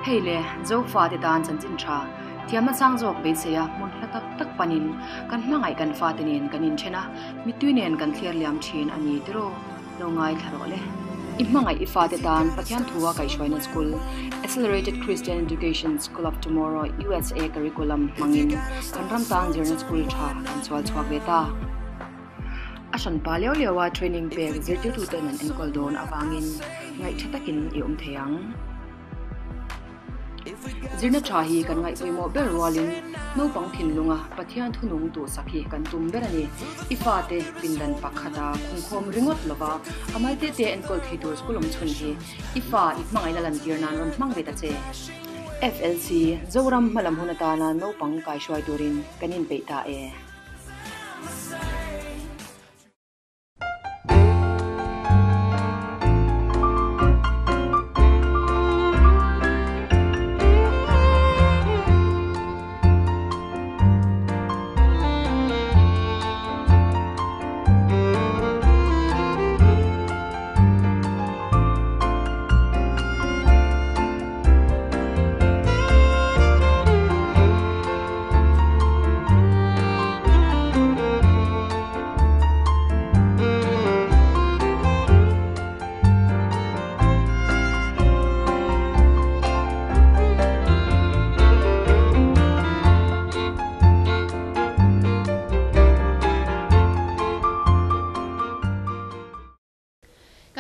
Hei le, Zofate tan chanchin tha, thiamna sang zawk beisei a hmun hla tak tak panin kan hmangaih kan fate nen kan inthen a, mittui nen kan thlir liam thin a ni tiraw? Lo ngaithla rawh le. I hmangaih i fate tan Pathian thua kaihhruaina school, Accelerated Christian Education School of Tomorrow USA curriculum hmangin kan ram tan zirna school tha kan chhual chhuak ve ta. A hranpa liau liaua training pek zirtirtuten an enkawl dawn avangin ngaihtha takin i awm thei ang. Zirna tha hi kan ngaihpawimawh ber rualin naupang thinlunga Pathian thunung duhsak hi kan tum ber a ni. I fate pindan pakhata khungkhawm ringawt lova a mal te te enkawl thei tur school awm chhun hi i fa i hmangaihna lantir nan rawn hmang ve ta che. FLC, Zoram hmalam hun atana naupang kaihruai turin kan inpeih ta e.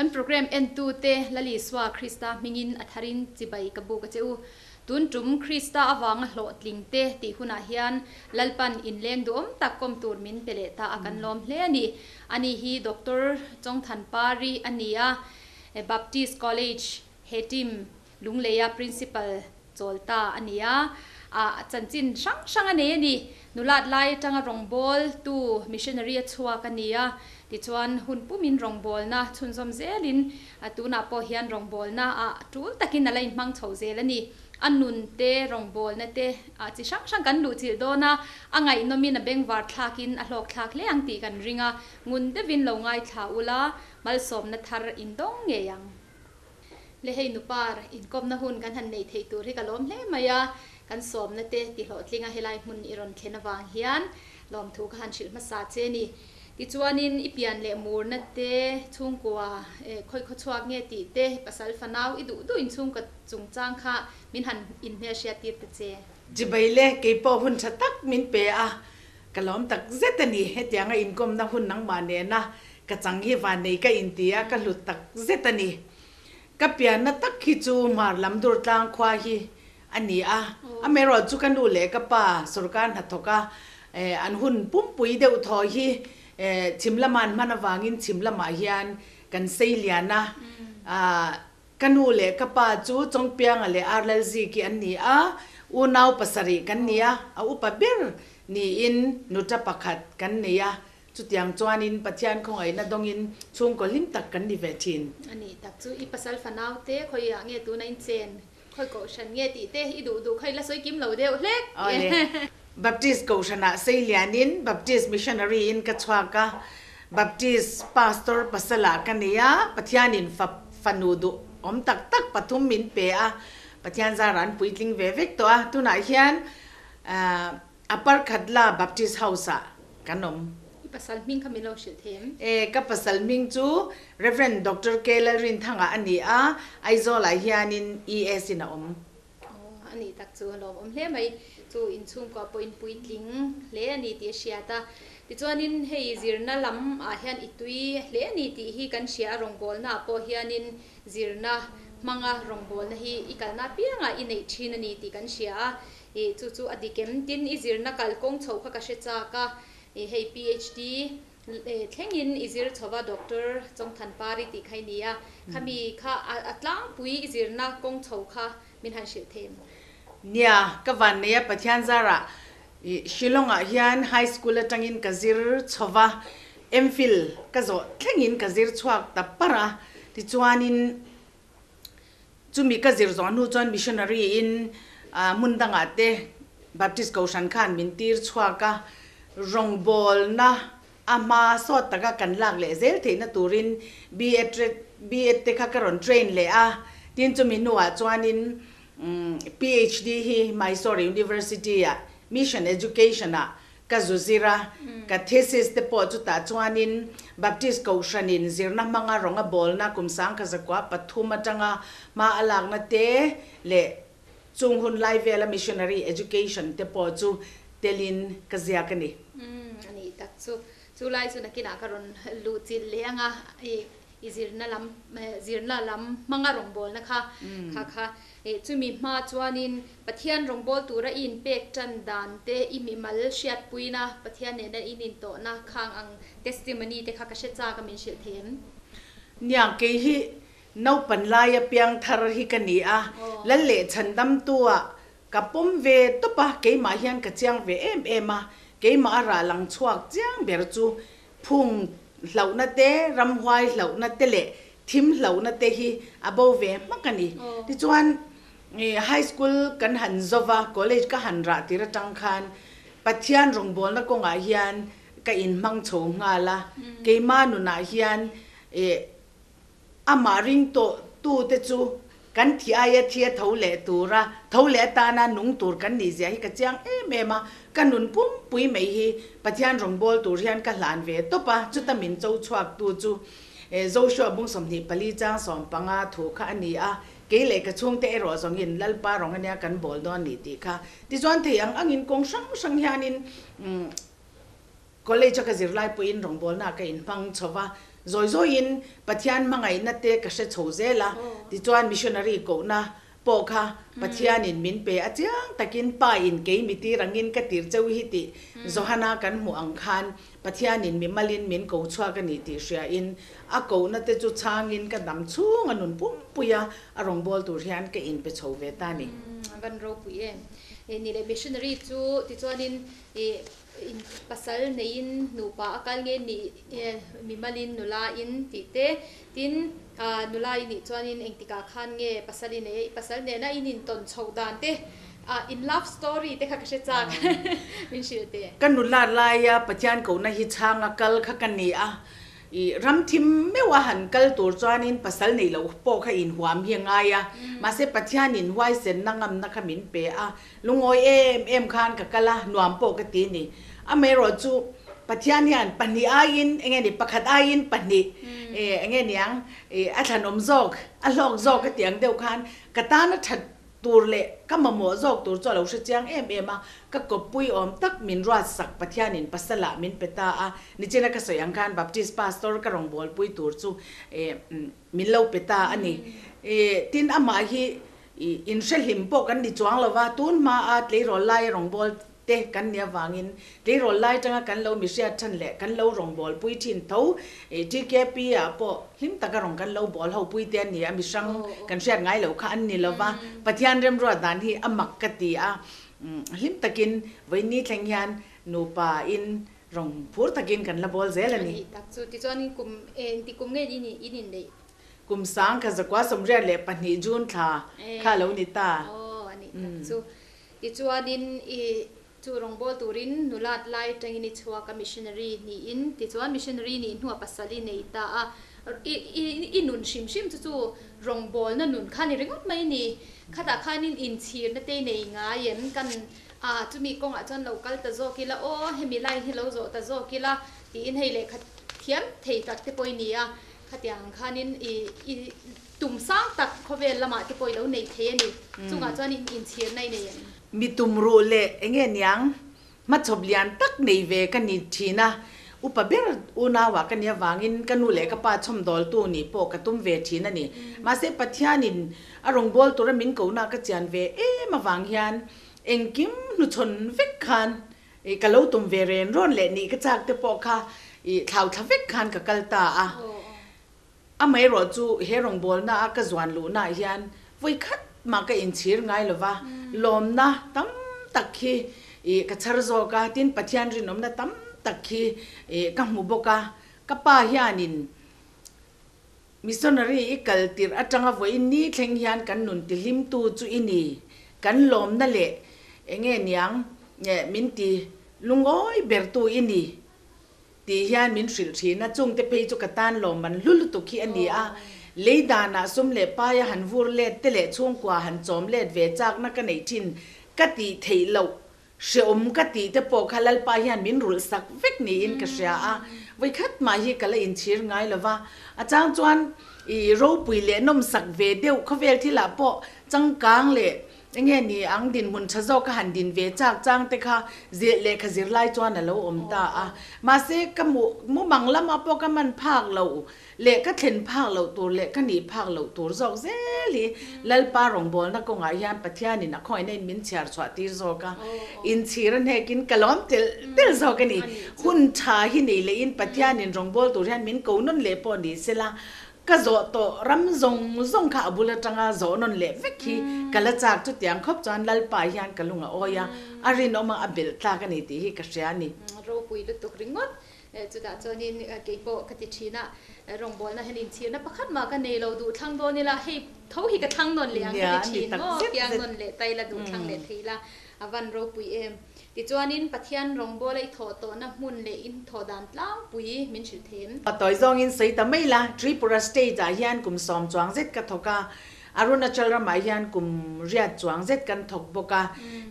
Kan program entute Lalisua Krista hmingin a tharin chibai ka buk a che u. Tun tum Krista avanga hlawhtling te tih hunah hian Lalpan inleng duhawm tak kawm tur min pe leh ta a kan lawm hle a ni. Ani hi Doctor Chawngthanpari a ni a, Baptist College he team Lungleia Principal chawl ta a ni a, a chanchin hrang hrang a nei a ni. Nulat lai atanga rawngbâwl tu missionary a chhuak a ni a, tichuan hun pumin rawngbâwlna chhunzawm zelin tunah pawh hian rawngbâwlna ah tul takin a la inhmang chho zel a ni. A nun te, rawngbâwlna te chi hrang hrang kan luhchilh dawn a, a ngaihnawmin a bengvar thlakin a hlawk thlak hle ang tih kan ring a, ngun deuhin lo ngaithla ula, malsawmna thar indawng ngei ang. Le hei nupar, inkawmna hun kan han neih theih tur hi ka lawm hle mai a, kan sawmna te ti hlawhtlinga helai hmun i rawn thlen avang hian lawmthu ka han hrilh hmasa che ni. Tichuanin i pian leh murna te, chhungkua khawi khaw chhuak nge tih te, pasal fanau i duh duh inchhungkaw chungchang kha min han inhmelhriat tir ta che. Chibai le, keipawh hun tha tak min pe a, ka lawm tak zet a ni. Hetianga inkawmna hun nangmah nena Ka chang hi vannei ka inti a, ka hlut tak zet a ni. Ka pianna tak hi chu Hmar lam Durtlang khua hi a ni a, amaherawh chu ka nu leh ka pa sorkar hnathawk a, an hun pumpui deuh thaw hi chhim lama an hman avangin chhim lamah hian kan sei lian a. Ka nu leh ka pa chu Chawngpianga leh Arlalziki an ni a, unau pasarih kan ni a, a upa ber niin nuta pakhat kan nei a. Chutiang chuanin Pathian khawngaihna dawngin chhungkaw hlim tak kan ni ve thin. A nih tak chu i pasal fanau te khawi ah nge tuna in chen, khawi kohhran nge tih te i duh duh kha i la sawi kim lo deuh hlek. Awle. Baptist kohhranah sei lianin Baptist Missionary in ka chhuak a, Baptist Pastor pasalah ka nei a, Pathianin fa fanu duh awm tak tak pathum min pe a, Pathian zarah an puitling ve vek tawh a, tunah hian Upper Khatla Baptist House ah kan awm. I pasal hming kha min lo hrilh thei em? E, ka pasal hming chu Rev. Doctor K. Lalrinthanga a ni a, Aizawl ah hianin ES in a awm. Aw, a nih tak chu a lawmawm hle mai. Chu inchhungkua pawh in puitling hle a ni tih a hriat a. Tichuanin hei zirna lam ah hian i tui hle a ni tih hi kan hria a, rawngbawlna ah pawh hianin zirna hmanga rawngbawlna hi i kalna apiangah i neih thin a ni tih kan hria a. Ih, chu chu a dik em? Tin, i zirna kal kawng chho kha ka hre chak a. Ih, hei PHD thlengin i zir chho va, Doctor Chawngthanpari tih kha i ni a. Khami kha a tlangpui i zirna kawng chho kha min han hrilh thei em? Nia, ka van nei a, Pathian zarah ih Shillong-ah hian High School atangin ka zir chho va, MPhil ka zawh thlengin ka zir chhuak ta par a. Tichuanin Chumi ka zir zawh hnu chuan missionary in hmun dangah te Baptist Kohhran khan min tir chhuak a, rawngbawlna a hma sawt taka kan lak leh zel theihna turin B.Ed B.Ed te kha ka rawn train leh a, tin chumi hnuah chuanin PHD hi Mysore University ah Mission Education ah ka zu zir a, ka thesis te pawh chutah chuanin Baptist Kohhranin zirna hmanga rawng a bawlna kum 1903 atanga hma a lakna te leh chung hun lai vela missionary education te pawh chu telin ka ziak a ni. Umm a nih tak chu. Chu lai chu nakinah ka rawn luh chilh leh anga i i zirna lam zirna lam hmanga rawngbawlna kha kha kha i chumi hma chuanin Pathian rawngbâwl tura i inpek ṭan dan te, i mimal hriatpuina, Pathian nena in intawhna khang ang testimony te kha ka hre châk a min hrilh thei em? Nia, kei hi naupan laia piang thar hi ka ni a, Lal leh Chhandamtua ka pawm ve tawp a, keimah hian ka chiang ve em em a, keimah a rah lang chhuak chiang ber chu phung hlauhna te, ramhuai hlauhna te leh thim hlauhna te hi a bo ve hmak a ni. Tichuan, High school kan han zova, college ka han rah tir atang khan Pathian rawngbawlna kawngah hian ka inhmang chho nghal a, keimah nunah hian amah ring tawh tute chu kan thi aia thi a tho leh tura, tho leh atana nung tur kan nih zia hi ka chiang em em a, ka nun pumpui mai hi Pathian rawngbâwl tur hian ka hlan ve tawp a, chuta min cho chhuak tu chu Joshua bung 24 chang 15 thu kha a ni a. Kei leh ka chhungte erawh zawngin Lalpa rawng ania kan bawl dawn ni tih kha. Tichuan thei ang angin kawng hrang hrang hianin college a ka zirlai pawhin rawngbawlnaah ka inhmang chho va, zawi zawiin Pathian hmangaihna te ka hre chho zel a, tichuan missionary kohna pawh kha Pathianin min pe a chiang takin Pa in kei mi tir angin ka tir cheu hi tih Johana kan hmuh ang khan Pathianin mi malin min ko chhuak a ni tih hriain a kohna te chu chhangin ka dam chhung a nun pumpui a, a rawngbâwl tur hian ka inpe chho ve ta a ni. A van ropui em. Ni leh missionary chu tichuanin in pasal neiin nupa a kal nge ni mi malin nula in tih te, tin nula i nih chuanin engtikah khan nge pasal i nei a, i pasal nena in intawn chhoh dan te Ah, in love story te kha ka hre chak min hrilh teh. Ka nula laia Pathian kohna hi chhanga kal kha ka ni a, i ram thim meuh a han kal tur chuanin pasal neih loh pawh kha inhuam hi a ngai a, mahse Pathianin huaisenna ngamna kha min pe a, lungawi em em khan ka kal a, nuam pawh ka ti ni. Amaherawhchu Pathian hian pahnih aiin enge ni pakhat aiin pahnih enge niang a thlanawm zawk, a hlawk zawk a tih ang deuh khan ka tana that Tur leh ka mamawh zawk tur chu a lo hre chiang em em a, ka kawppui awm tak min ruat sak Pathianin pasalah min pe ta a, nichina ka sawi ang khan Baptist Pastor ka rawngbawlpui tur chu min lo pe ta a ni. Tin, amah hi inhrehlim pawh kan ni chuang lo va, tun hmaa tleirawl laia rawngbâwl te kan nih avangin tleirawl lai atanga kan lo mihriat than leh kan lo rawngbâwl pui thin tho. TKP ah pawh hlim taka rawn kan lo bâwl ho pui te a ni a, mihrang kan hriat ngai loh kha an ni lo va, Pathian remruat dan hi a mak ka ti a, hlim takin vawiin ni thleng hian nupa in rawn phur takin kan la bâwl zel a ni. A nih tak chu, tichuan kum engti kum nge in inneih? Kum 1982 June thla kha a lo ni ta. Aw, a nih tak chu. Tichuanin i chu rawngbâwl turin nulat lai atangin i chhuak a, missionary niin. Tichuan missionary nih hnuah pasal i nei ta a, i i i nun hrim hrim chu chu rawngbâwlna nun kha ni ringawt mai ni. Khatah khanin inchhirna te i nei ngai em? Kan a chumi kawngah chuan lo kal ta zawk ila aw, hemi line hi lo zawh ta zawk ila tiin hei lehkha thiam thei tak te pawh i ni a. Khatiang khanin i i tum sang tak khawvel lamah te pawh i lo nei thei a ni. Chungah chuan in inchhirna i nei em? Mi tum ruh leh enge niang hmachhawp lian tak nei ve ka ni thin a, upa ber unauah ka nih avangin ka nu leh ka pa chhawmdawltu nih pawh ka tum ve thin a ni. Mahse Pathianin a rawngbâwl tura min kohna ka chian ve em avang hian engkim hnuchhawn vek khan I ka lo tum ve ren rawn leh nih ka chak te pawh kha i thlau thla vek khan ka kal ta a. Amaherawh chu he rawngbawlna a ka zuan luhna ah hian vawi khat mah ka inchhir ngai lo va, lawmna tam tak hi i ka chhar zawk a, tin Pathian rinawmna tam tak hi i ka hmu bawk a. Ka pa hianin Missionary i kal tirh atanga vawiin ni thleng hian kan nun tihlimtu chu i ni. Kan lawmna leh enge niang min ti lungawi bertu i ni tih hian min hrilh thin a, chungte phei chu ka tan lawm man hlu lutuk hi a ni a. Lei danah sum leh paia han vur let te leh chhungkua han chawm let ve chakna ka neih thin ka tih theih loh Hreawm ka tih te pawh kha Lalpa hian min rulh sak vek niin ka hria a, vawikhat mah hi ka la inchhir ngai lo va. A chang chuan i ropui leh nawmsak ve deuh khawvel thilah pawh changkang leh enge ni ang dinhmun tha zawk ka han din ve chak chang te kha zilh lehkha zir lai chuan a lo awm ta a. Mahse ka mu mumang lamah pawh ka man phak lo Leh ka thlen phak loh tur leh ka nih phak loh tur zawk zel hi Lalpa rawngbawlna kawngah hian Pathianin a khawngaihna in min chhiar chhuah tir zawk a, inchhir a hnekin ka lawm telh telh zawk a ni. Hun tha hi nei lehin Pathianin rawngbâwl tur hian min ko nawn leh pawh ni sela, ka zawh tawh ram zawng zawng kha a bul atanga zawh nawn leh vek hi ka la chak. Chutiang khawp chuan Lalpa hian ka lung a awi a, a rinawm a, a belh tlak a ni tih hi ka hria a ni. Ropui lutuk ringawt. Chutah chuanin kei pawh ka ti thin a, rawngbawlna hian inchhirna pakhat mah ka nei lo, duh thlang dawn ila hei tho hi ka thlang nawn leh ang ka ti thin maw, piang nawn leh ta ila duh thlang leh thei ila a van ropui em. Tichuanin Pathian rawngbawla i thawh tawhna hmun leh in thawh dan tlangpui min hrilh thei em? Tawi zawngin sawi ta mai la, Tripura state ah hian kum sawm chuang zet ka thawk a, Arunachal ramah hian kum riat chuang zet kan thawk bawk a.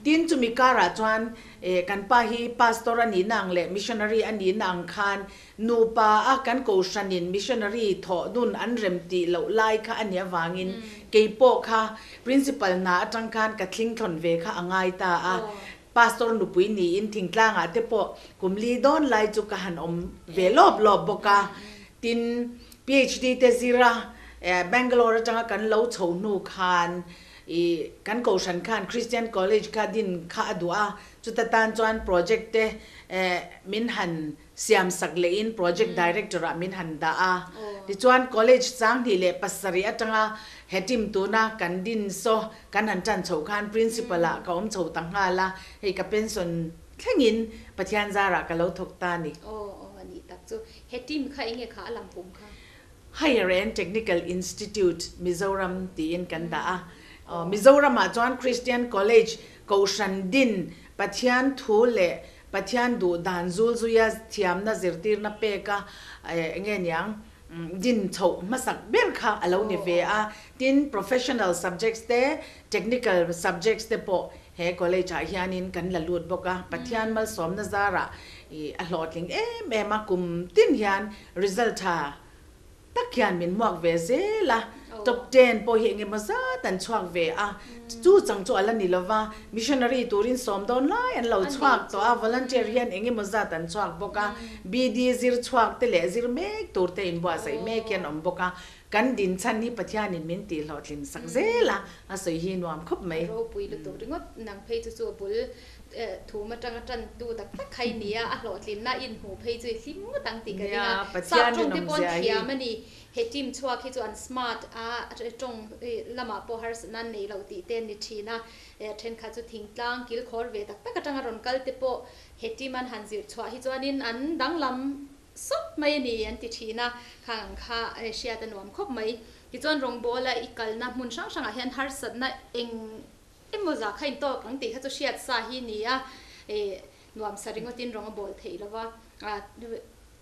Tin, chumi karah chuan eh kan pa hi pastor a nihna ang leh missionary a nihna ang khan nupa a kan kohhranin missionary thawh nun an rem tih loh lai kha a nih avangin kei pawh kha principal hna atang khan ka thling thlawn ve kha a ngai ta a. Pastor nupui niin thingtlangah te pawh kum li dawn lai chu ka han awm ve lawp lawp bawk a. Tin, PhD te zira Bangalore atanga kan lo chho hnu khan i kan kohhran khan Christian College kha din kha a duh a, chuta tan chuan project te min han siam sak lehin project director ah min han dah a. Tichuan college 2007 atanga he team tuna kan din saw kan han tan chhoh khan principal ah ka awm chho ta nghal a, hei ka pension thlengin Pathian zarah ka lo thawk ta a ni. Aw aw a nih tak chu. He team kha enge kha a lam pum kha? Higher and Technical Institute, Mizoram tiin kan dah a. Mizoramah chuan Christian College, Kohhran din, Pathian thu leh Pathian duh dan zul zuia thiamna zirtirna peka enge niang din chhoh hmasak ber kha a lo ni ve a. Tin, professional subjects te, technical subjects te pawh he college ah hianin kan la lut bawk a. Pathian malsawmna zarah a hlawhtling em em a, kum tin hian Result tha tak hian min hmuak ve zel a, top ten pawh hi engemaw zat an chhuak ve a, chu chang chu a la ni lova, missionary turin sawm dawn lai an lo chhuak tawh a, volunteer hian engemaw zat an chhuak bawk a, BD zir chhuak te leh zir mek tur te inbuatsaih mek hian awm bawk a, kan din chhan hi Pathianin min tihhlawhtlin sak zel a, a sawi hi nuam khawp mai. Ropui lutuk ringawt nang phei chu chu a bul Thum atanga tantu tak tak kha i ni a, a hlawhtlinna i inhmuh phei chu i hlim ngawt ang tih ka ring a. Sap tawng te pawh an thiam a ni. He team chhuak hi chu an smart a, tawng lamah pawh harsatna an neih loh tih te an ni thin a. Thenkhat chu thingtlang kilkhawr ve tak tak atanga rawn kal te pawh he team an han zirh chhuah hi chuanin an danglam sawt mai a ni an ti thin a. Khang ang kha hriat a nuam khawp mai. Tichuan rawngbawla i kalna hmun hrang hrangah hian harsatna eng Emaw zah kha intawk ang tih kha chu hriat sa hi ni a, ih nuam sa ringawtin rawng a bawl theih lo va,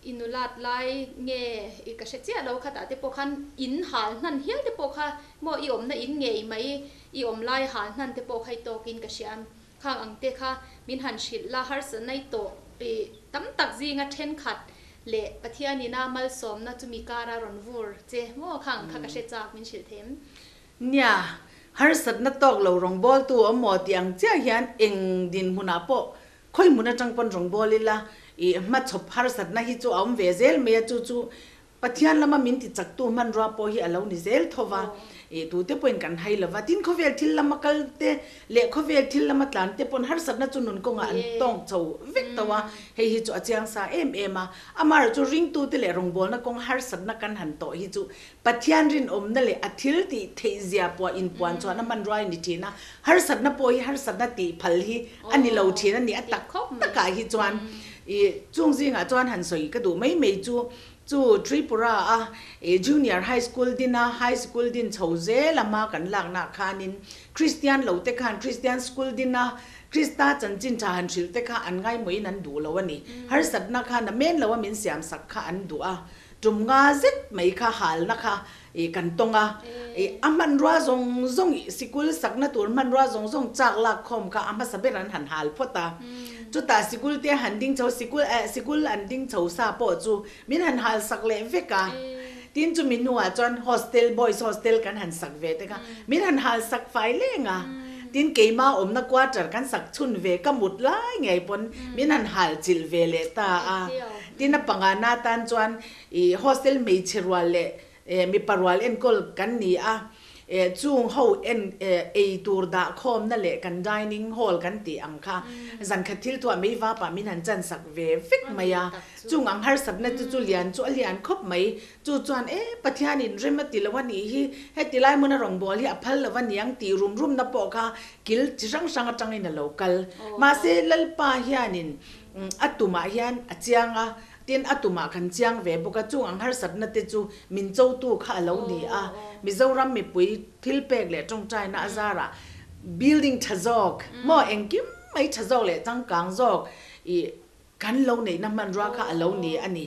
i nulat lai nge i ka hre chiah lo khatah te pawh khan in hal hnan hial te pawh kha maw i awmna in ngei mai i awm lai hal hnan te pawh kha i tawkin ka hria khang ang te kha min han hrilh la harsatna i tawh ih tam tak zinga thenkhat leh Pathianina malsawmna chumi kara rawn vur che maw khang ang kha ka hre chak min hrilh them. Nia, harsatna tawk lo rawngbawltu awm maw tih ang chiah hian eng dinhmunah pawh khawi hmun atang pawn rawngbâwl ila i hmachhawp harsatna hi chu a awm ve zel mai a, chu chu Pathian lama min ti chaktu hmanrua pawh hi a lo ni zel tho va, i tute pawhin kan hai lo va, tin khawvel thil lama kal te leh khawvel thil lama tlan te pawn harsatna chu nun kawngah an tawng chho vek tho a, hei hi chu a chiang sa em em a, amaherawhchu ringtute leh rawngbawlna kawng harsatna kan han tawh hi chu Pathian rinawmna leh a thil tih theih zia pawh inpuan chuan a hmanrua a ni thin a, harsatna pawh hi harsatna tih phal hi a ni lo thin a ni. A tak takah hi chuan i chung zingah chuan han sawi ka duh mai mai chu, chu Tripura a i Junior High School din a, High School din chho zel a hma kan laknaah khanin Kristian lo te khan Kristian School din a, Krista chanchin tha han hrilh te kha an ngaimawhin an duh lo a ni. Harsatna kha na men lo a min siamsak kha an duh a. Tum nga zet mai kha halna kha Ih kan tawng a, ih a hmanrua zawng zawng ih sikul sakna tur hmanrua zawng zawng chak lak khawm kha a hmasa ber an han hal phawt a. Chutah sikul te han ding chho sikul eh sikul an ding chho sa pawh chu min han hal sak leh vek a. Tin chumi hnuah chuan hostel boys hostel kan han sak ve te kha min han hal sak fai leng a. Tin keima awmna quarter kan sak chhun ve ka mut lai ngei pawn min han hal chilh ve leh ta a. Tin a pangana tan chuan Ih hostel hmeichhe rual leh mipa rual enkawl kan ni a, chung ho en ei tur dah khawmna leh kan dining hall kan tih ang kha zankhat thil thuah mei vapah min han chan sak ve vek mai a, chung ang harsatna te chu lian chu a lian khawp mai, chu chuan e Pathianin rem a ti lo a nih hi, heti lai hmuna rawngbâwl hi a phal lo a niang tih rum rumna pawh kha kil chi hrang hrang atangin a lo kal. Mahse Lalpa hianin a tumah hian a chiang a, Tin, a tumah kan chiang ve bawk a, chung ang harsatna te chu min chotu kha a lo ni a. Mizoram mipui thil pek leh tawngtaina a zarah building tha zawk maw engkim mai tha zawk leh changkang zawk ih kan lo neihna hmanrua kha a lo ni a ni.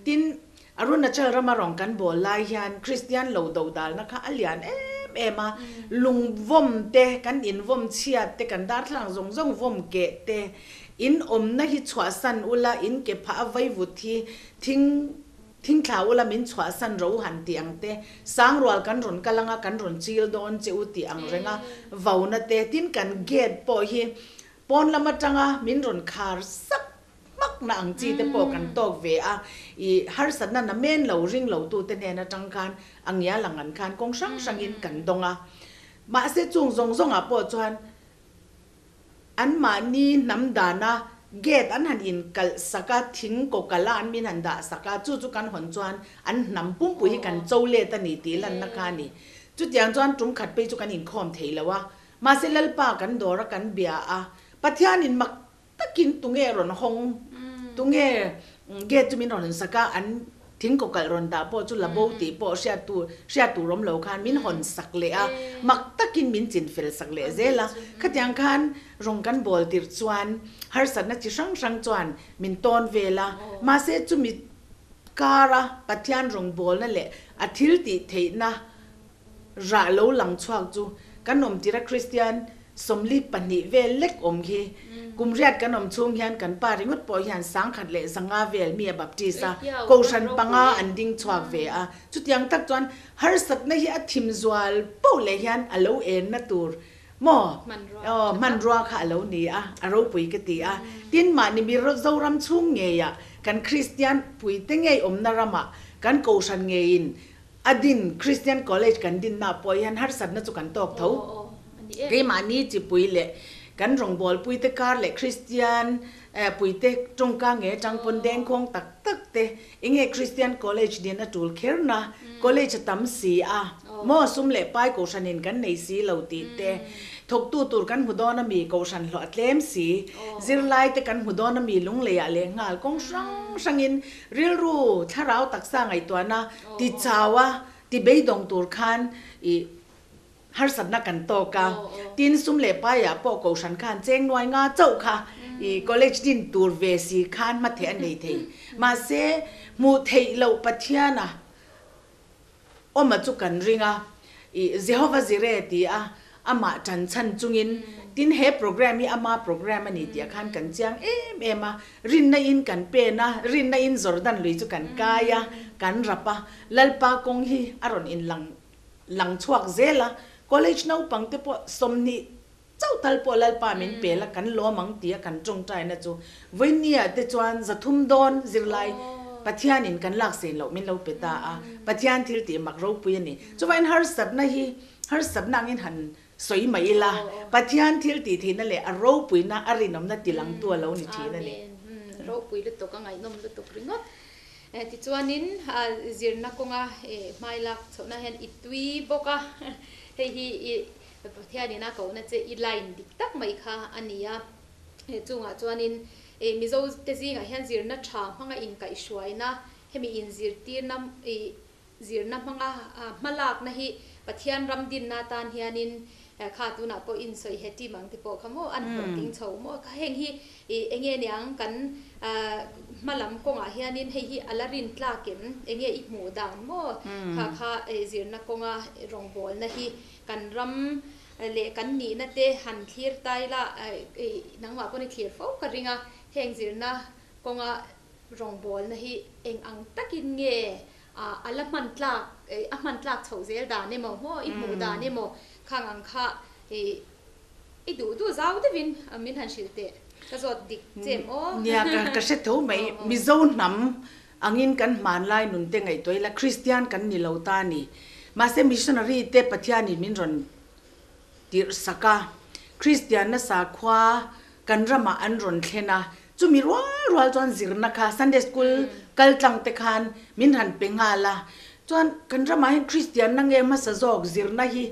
Tin, Arunachal rama rawng kan bawl lai hian Kristian lo dodalna kha a lian em em a, lung vawm te, kan in vawm chhiat te, kan darthlalang zawng zawng vawm keh te, In awmna hi chhuahsan ula, in ke phah a vaivut hi thing thing thla ula min chhuahsan ro han tih ang te, sangrual kan rawn kal anga kan rawn chil dawn che u tih ang renga vauna te, tin kan gate pawh hi pawn lam atanga min rawn khar sak hmak na ang chi te pawh kan tawk ve a, i harsatna na men lo ring lo tu te hnen atang khan a ngial ang an khan kawng hrang hrangin kan dawng a, mahse chung zawng zawngah pawh chuan Anmahni hnam dana gate an han inkalh sak a, thing kawkalh a an min han dah sak a, chu chu kan hawn chuan an hnam pumpui hi kan cho let a ni tih lanna kha a ni. Chutiang chuan tum khat phei chu kan inkhawm thei lo a, mahse Lalpa kan dawr a kan bia a, Pathianin mak takin tunge rawn hawng, tunge gate chu min rawn sak a, an Thing kawkalh rawn dah pawh chu la bo tih pawh hriat tur hriat tur awm lo khan min hawn sak leh a, mak takin min chin fel sak leh zel a. Khatiang khan rawng kan bawl tirh chuan harsatna chi hrang hrang chuan min tawn vel a, mahse chumi kara Pathian rawng bawlna leh a thil tih theihna Rah lo lang chhuak chu kan awm tir a Kristian 42 vel lek awm hi kum riat kan awm chhung hian kan pa ringawt pawh hian 1500 vel mi a baptist a, kohhran panga an ding chhuak ve a. Chutiang tak chuan harsatna hi a thim zual poh leh hian a lo enna tur maw hmanrua kha a lo ni a, a ropui ka ti a. Tin, mahni mi Zoram chhung ngeiah kan Kristian puite ngei awmna ramah kan kohhran ngeiin A din, Christian College kan dinna pawh hian harsatna chu kan tawk tho. Keimahni chipui leh kan rawngbawlpuite kar leh Christian puite tawngka nge atang pawn dengkhawng tak tak te enge Christian College din a tul kher na, college a tam si a, maw sum leh pai kohhranin kan nei si lo tih te, thawktu tur kan hmu dawn ami kohhran hlawh a tlem si, zirlai te kan hmu dawn ami lungleiah leh nghal kawng hrang hrangin rilru thlarau taksa ngaihtuahna Ti chau a, ti beidawng tur khan i harsatna kan tawk a. Tin, sum leh paiah pawh kohhran khan cheng nuai nga chauh kha i college din tur ve si khan hmatheh a nei thei. Mahse, hmuh theih loh Pathiana awma chu kan ring a, i Jehova Jireh ti a Amah ṭan chhan chungin, tin he program hi ama program a ni tih ah khan kan chiang em em a, rinna in kan pen a, rinna in Jordan lui chu kan kai a, kan rap a, Lalpa kawng hi a rawn in lang lang chhuak zel a, college naupang te pawh 20 chauh tal pawh Lalpa min pel a, kan lawm ang tih a kan tawngtaina chu vawinia te chuan 300 dawn zirlai Pathianin kan lak sen loh min lo pe ta a, Pathian thil tih mak ropui a ni. Chuvain harsatna hi Harsatna angin han sawi mai ila, Pathian thil tih theihna leh a ropuina, a rinawmna tilangtu a lo ni thin a ni. Amen. Ropui lutuk, a ngaihnawm lutuk ringawt. Tichuanin zirna kawnga hmai lak chhohna hian i tui bawk a, hei hi i Pathianin a kohna che i line dik tak mai kha a ni a. Chungah chuanin Mizo te zingah hian zirna tha hmanga inkaihhruaina, hemi inzirtirna i Zirna hmanga hmalakna hi Pathian ram dinna atan hianin Kha tunah pawh in sawi he team ang te pawh kha maw an hlawhtling chho maw kha heng hi ih enge niang kan hma lam kawngah hianin hei hi a la rin tlak em enge i hmuh dan maw kha kha zirna kawnga rawngbawlna hi kan ram leh kan nihna te han thlir tai la ih nangmah pawn i thlir fo ka ring a heng zirna kawnga rawngbawlna hi eng ang takin nge A la hman tlak, a hman tlak chhoh zel dan emaw maw, i hmuh dan emaw khang ang kha i duh duh zau deuhin min han hrilh teh. Ka zawt dik che em aw? Nia, ka hre tho mai. Mizo hnam angin kan hmanlai nun te ngaihtuah ila Kristian kan ni lo ta a ni. Mahse missionary te Pathianin min rawn tirh sak a, Kristianna sakhua kan ramah an rawn thlen a, chumi rual rual chuan zirna kha Sunday School kal tlang te khan min han pe nghal a, chuan kan ramah hian Kristianna nge hmasa zawk zirna hi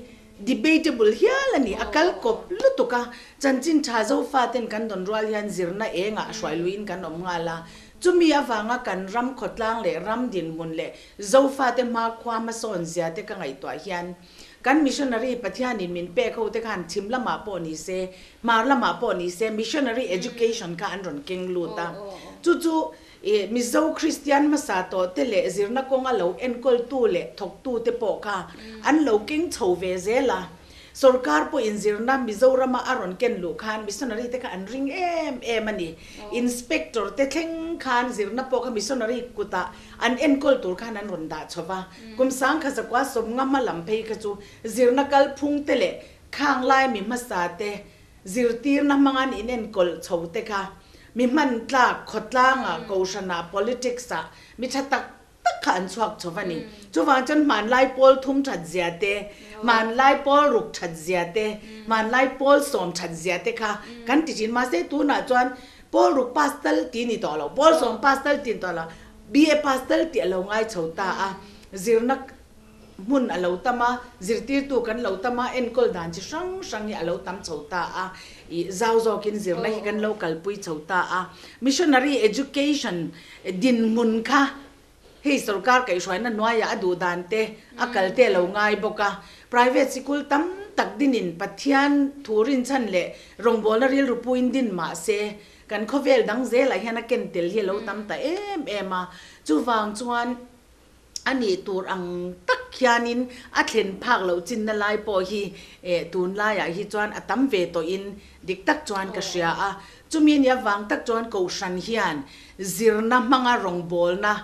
debatable hial a ni, a kal kawp lutuk a, chanchin tha Zofa ten kan dawn rual hian zirna engah hruai luiin kan awm nghal a, chumi avanga kan ram khawtlang leh ram dinhmun leh Zofa te hmakhua hmasawn zia te ka ngaihtuah hian Kan missionary Pathianin min pek ho te khan chhim lamah pawh ni se, hmar lamah pawh ni se missionary education kha an rawn keng lut a. Chu chu ih Mizo Kristian hmasa tawh te leh zirna kawnga lo enkawltu leh thawktu te pawh kha an lo keng chho ve zel a. Sorkar pawhin zirna Mizorama a rawn ken luh khan missionary te kha an ring em em a ni. Inspector te thleng khan zirna pawh kha missionary kutah an enkawl tur khan an rawn dah chho va. Kum sangkha zakua sawmnga hma lam phei kha chu zirna kalphung te leh khang lai mi hmasa te zirtirna hmanga an inenkawl chho te kha mi hman tlak khawtlanga kohhrana politics ah mi tha tak tak kha an chhuak chho va ni. Chuvang chuan hmanlai pawl thum that zia te, hmanlai pawl ruk that zia te, hmanlai pawl sawm that zia te kha kan ti thin. Mahse tunah chuan pawl ruk pass tal ti ni tawh lo, pawl sawm pass tal ti ni tawh lo, BA pass tal tih a lo ngai chho ta a, zirna hmun a lo tam a, zirtirtu kan lo tam a, enkawl dan chi hrang hrang hi a lo tam chho ta a, ih zau zawkin zirna hi kan lo kalpui chho ta a. Missionary education dinhmun kha hei sorkar kaihhruaina hnuaiah a duh dan te a kal te a lo ngai bawk a, private sikul tam tak dinin Pathian thu rinchhan leh rawngbawlna rilru puiin din mah se Kan khawvel dang zelah hian a ken tel hi a lo tam ta em em a, chuvang chuan a nih tur ang tak hianin a thlen phak loh chinna lai pawh hi tunlaiah hi chuan a tam ve tawhin dik tak chuan ka hria a. Chumi a nih avang tak chuan Kohhran hian zirna hmanga rawngbawlna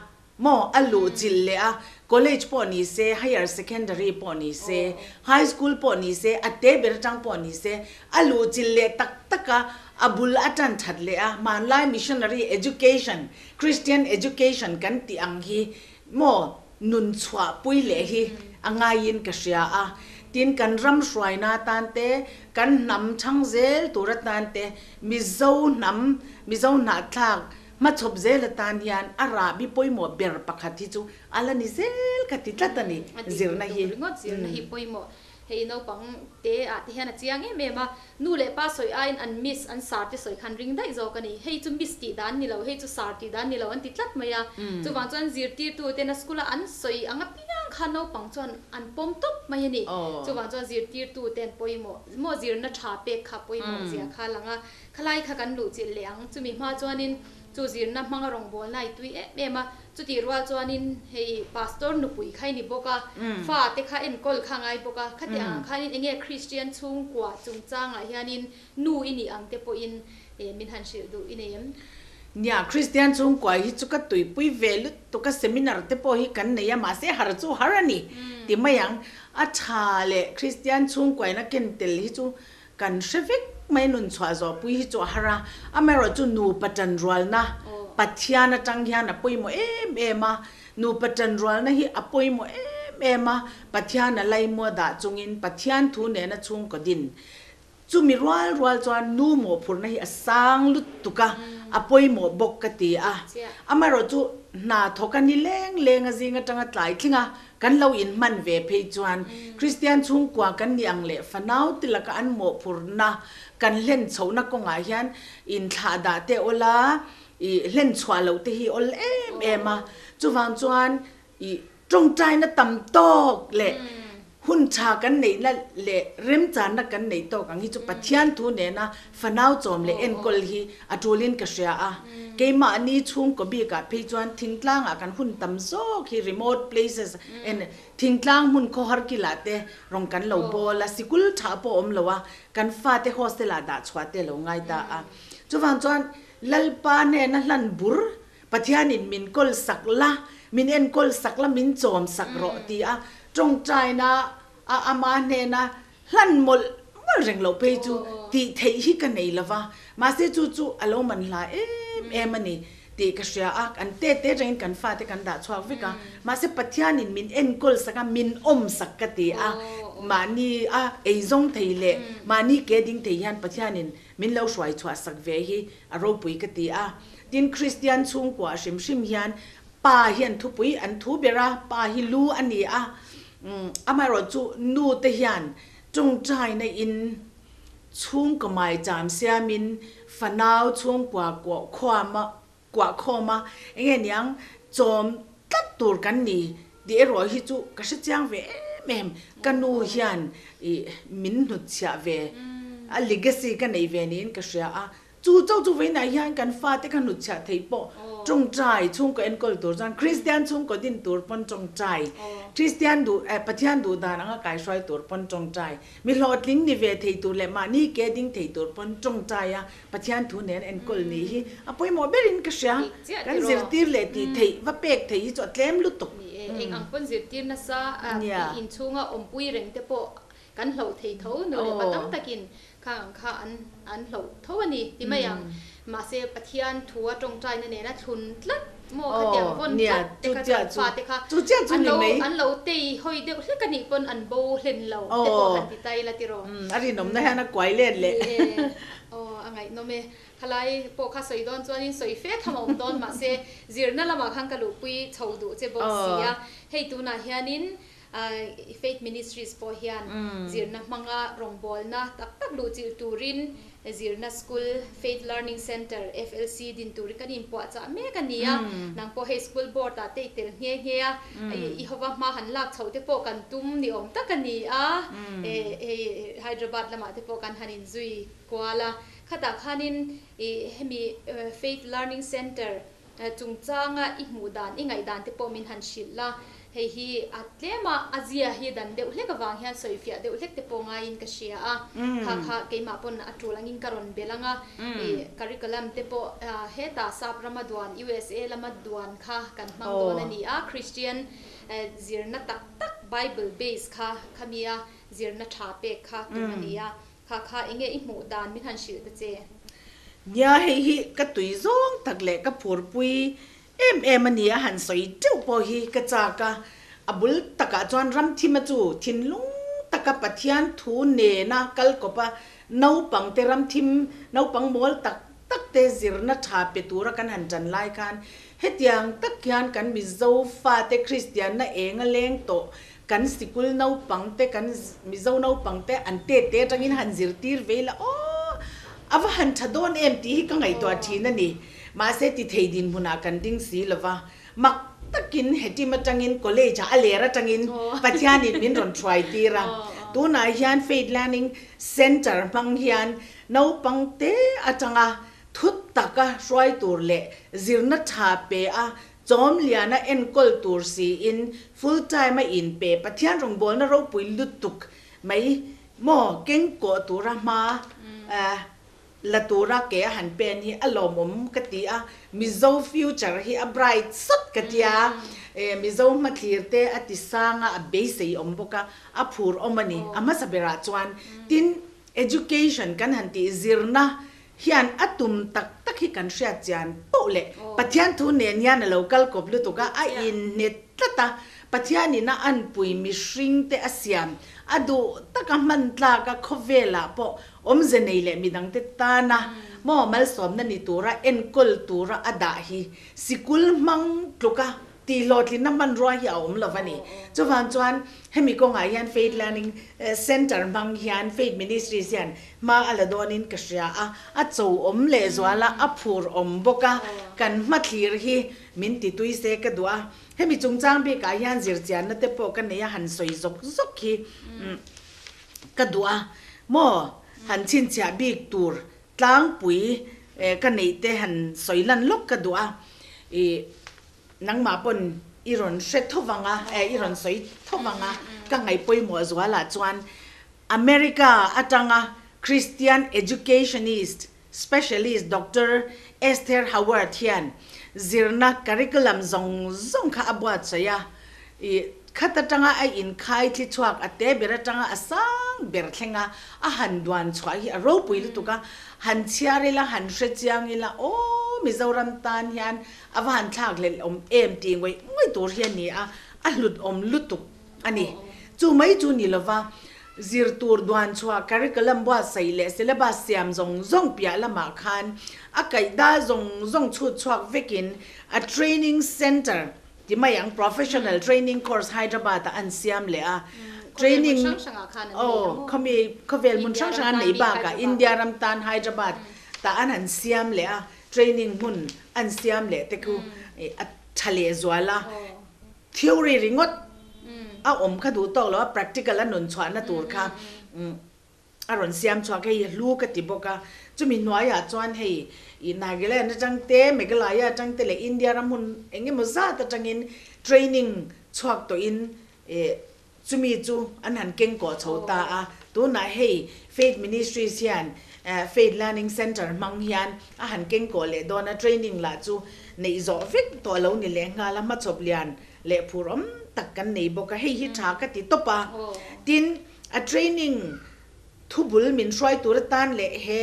Maw a luh chilh leh a, college pawh ni se, higher secondary pawh ni se, high school pawh ni se, a te ber atang pawh ni se, a luh chilh leh tak tak a, a bul a tan that leh a, hmanlai missionary education, Christian education kan tih ang hi maw nun chhuah pui leh hi a ngaiin ka hria a. Tin, kan ram hruaina atan te, kan hnam chhang zel tur atan te, Mizo hnam, Mizo hnahthlak, Hmachhawp zel atan hian a rahbi pawimawh ber pakhat hi chu a la ni zel ka ti tlat a ni, zirna hi. Ringawt zirna hi pawimawh. Hei naupang te ah te hian a chiang em em a, nu leh pa sawi aiin an miss, an sar te sawi khan ring daih zawk a ni. Hei chu miss tih dan ni lo, hei chu sar tih dan ni lo an ti tlat mai a. Chuvang chuan zirtirtu tena school a an sawi ang apiang khan naupang chuan an pawm tawp mai a ni. Chuvang chuan zirtirtu te an pawimawh, maw zirna tha pek kha pawimawh zia kha a lang a. Khalai kha kan luh chilh leh ang. Chumi hma chuanin chu zirna hmanga rawngbawlna i tui em em a. Chutih rual chuanin hei Pastor nupui kha i ni bawk a, fa te kha enkawl kha a ngai bawk a. Khati angah khanin enge Kristian chhungkua chungchangah hianin nu i nih ang te pawhin min han hrilh duh i nei em? Nia, Kristian chhungkua hi chu ka tuipui ve lutuk a, seminar te pawh hi kan nei a, mahse har chu har a ni ti mai ang. A tha leh Kristian chhungkuain a ken tel hi chu Kan hre vek mai nun chhuah zawhpui hi chu a har a, amaherawhchu nupa tanrualna Pathian atang hian a pawimawh em em a, nupa tanrualna hi a pawimawh em em a, Pathian a laimua dah chungin Pathian thu nena chhungkaw din chumi rual rual chuan nu mawhphurhna hi a sang lutuk a, a pawimawh bawk ka ti a, amaherawhchu hna thawk a ni leng leng a zing atanga tlai tling a, Kan lo inhman ve phei chuan Kristian chhungkua kan nih ang leh fanau te laka an mawhphurhna kan hlen chhohna kawngah hian inthlah dah te awl a, ih hlen chhuah loh te hi awl em em a. Chuvang chuan ih tawngtaina tam tawk leh. Hun tha kan neihna leh remchanna kan neih tawk ang hi chu Pathian thu nena fanau chawm leh enkawl hi a tulin ka hria a. Keimahni chhungkaw bikah phei chuan thingtlangah kan hun tam zawk hi remote places en thingtlang hmun khawhar kilah te rawn kan lo bawl a, sikul tha pawh awm lo a, kan fate hostel ah dah chhuah te a lo ngai ta a. Chuvang chuan Lalpa hnena hlan bur Pathianin min kawl sak la, min enkawl sak la, min chawm sak rawh ti a tawngtaina a ama hnena hlan mawlh mawlh reng loh phei chu tih theih hi ka nei lo va, mahse chu chu a lo man hla em em a ni tih ka hria a, kan te te rengin kan fate kan dah chhuak vek a, mahse Pathianin min enkawl sak a, min awm sak ka ti a, mahni a eizawng thei leh mahni ke ding thei hian Pathianin min lo hruai chhuah sak ve hi a ropui ka ti a. Tin, Kristian chhungkua hrim hrim hian pa hian thupui an thu ber a, pa hi lu a ni a, amaherawh chu nu te hian tawngtaina in chhungkaw maicham siamin fanau chhungkua kuah khuama kuah khawm a, enge niang chawm tlat tur kan ni tih erawh hi chu ka hre chiang ve em em, ka nu hian ih min hnutchhiah ve a legacy ka nei ve niin ka hria a, Chu chauh chu vawiinah hian kan fate kha hnutchhiah theih pawh tawngtai chhungkaw enkawl tur chuan Kristian chhungkaw din tur pawn tawngtai, Kristian duh eh Pathian duh dan anga kaihruai tur pawn tawngtai, mi hlawhtling ni ve thei tur leh mahni ke ding thei tur pawn tawngtai a Pathian thu nen enkawl nih hi a pawimawh berin ka hria. Kan zirtir leh tih theih va pek theih hi chu a tlem lutuk. Ni e, eng ang pawn zirtir nasa inchhunga awmpui reng te pawh kan hloh thei tho nu leh pa tam takin Khang ang kha an an hloh tho a ni ti mai ang. Mahse Pathian thu a tawngtaina nena thlun tlat maw khatiang vawn tlat te kha chuan fate kha an lo an lo tei hawi deuh hlek a nih pawn an bo hlen lo te pawh han ti ta ila tiraw. A rinawmna hian a kuai let leh. Ni e, aw a ngaihnawm e. Khalai pawh kha sawi dawn chuanin sawi fe tham a awm dawn mahse zirna lamah khan ka luhpui chho duh che bawk si a. Hei tunah hianin Faith Ministries pawh hian zirna hmanga rawngbawlna tak tak luhchilh turin zirna school Faith Learning Centre, FLC, din turin kan inpuahchah mek a ni a. Nang pawh hei school board ah te i tel nghe nghe a, i hova hma han lak chhoh te pawh kan tum ni awm tak a ni a. Hei Hyderabad lamah te pawh kan han inzui kual a, khatah khanin hemi Faith Learning Centre Chungchanga i hmuh dan, i ngaihdan te pawh min han hrilh la, hei hi a tlem a, a zia hi dan deuh hlek avang hian sawifiah deuh hlek te pawh ngaiin ka hria a, kha kha keimah pawn a tul angin ka rawn belh ang a, i curriculum te pawh hetah sap rama duan, USA lama duan kha kan hmang dawn a ni a, Christian zirna tak tak Bible base kha khamia zirna tha pek kha tum a ni a, Kha kha enge i hmuh dan min han hrilh ta che? Nia hei hi ka tui zawng tak leh ka phurpui em em a ni a han sawi teuh pawh hi ka chak a, a bul takah chuan Ramthima chu thinlung taka Pathian thu nena kal kawp a naupang te Ramthim naupang mawl tak tak te zirna tha pe tura kan han tan lai khan hetiang tak hian kan Mizo fate Kristianna eng a leng tawh Kan sikul naupang te, kan Mizo naupang te an tet te atangin han zirtir ve ila aw a va han tha dawn em tih hi ka ngaihtuah thin a ni. Mahse ti thei dinhmunah kan ding si lo va, mak takin he team atangin college ah a ler atangin Pathianin min rawn thuai tir a. Tunah hian Faith Learning Centre hmang hian naupang te atanga thut taka hruai tur leh zirna tha pe a Chawmliana enkawl tur siin full time a inpe Pathian rawngbawlna ropui lutuk mai maw keng kawh tura hma la tura ke a han pen hi a lawmawm ka ti a, Mizo future hi a bright sawt ka ti a, Mizo hmathlir te a ti sang a, a beisei awm bawk a, a phur awm a ni a hmasa berah chuan. Tin, education kan han tih zirna hian a tum tak tak hi kan hriat chian poh leh Pathian thu nen hian a lo kal kawp lutuk a, a inhnit tlat a, Pathianin a anpui mihring te a siam, a duh taka hman tlak a khawvelah pawh awmze nei leh midangte tana maw malsawmna ni tura enkawl tura a dah hi sikul hmang tluka. Tihhlawhtlinna hmanrua hi a awm lo a ni. Chuvang chuan hemi kawngah hian Faith Learning Centre hmang hian Faith Ministries hian hma a la dawnin ka hria a, a cho awm lehzual a, a phur awm bawk a, kan hmathlir hi min ti tui se ka duh a. Hemi chungchang bikah hian zirchianna te pawh ka nei a, han sawi zawk zawk hi ka duh a. Maw han chhinchhiah bik tur tlangpui ka neih te han sawi lan lawk ka duh a. Ih. Nangmah pawn i rawn hre tho vang a, eh i rawn sawi tho vang a, ka ngaih pawimawh zualah chuan America atanga Christian Educationist Specialist Doctor Esther Howard hian zirna curriculum zawng zawng kha a buatsaih a, i khat atanga a inkhai thli chhuak a te ber atanga a sang ber thleng a, a han duan chhuah hi a ropui lutuk a, han chhiar ila, han hre chiang ila, aw Mizoram tan hian A va han thlak hlelh awm em tih ngawih ngawih tur hi a ni a, a hlut awm lutuk a ni. Chu mai chu ni lova, zir tur duan chhuah curriculum buatsaih leh syllabus siam zawng zawng piah lamah khan a kaihda zawng zawng chhut chhuak vekin a training centre ti mai ang, professional training course Hyderabad-ah an siam leh a, training aw khawmi khawvel hmun hrang hrang an neih bakah India ram tan Hyderabad tah an han siam leh a. Training hmun an siam leh te khu a tha leh zual a, theory ringawt a awm kha duh tawk lo a, practical a nun chhuahna tur kha a rawn siam chhuak hei hlu ka ti bawk a. Chumi hnuaiah chuan hei i Nagaland atang te, Meghalaya atang te leh India ram hmun eng emaw zat atangin training chhuak tawhin Chumi chu an han keng kawh chho ta a, tunah hei Faith Ministries hian Faith Learning Centre hmang hian a han keng kawh leh dawn a, training lah chu neih zawh vek tawh lo ni leh nghal a, hmachhawp lian leh phur awm tak kan nei bawk a, hei hi tha ka ti tawp a. Tin, a training thubul min hruai tur atan leh he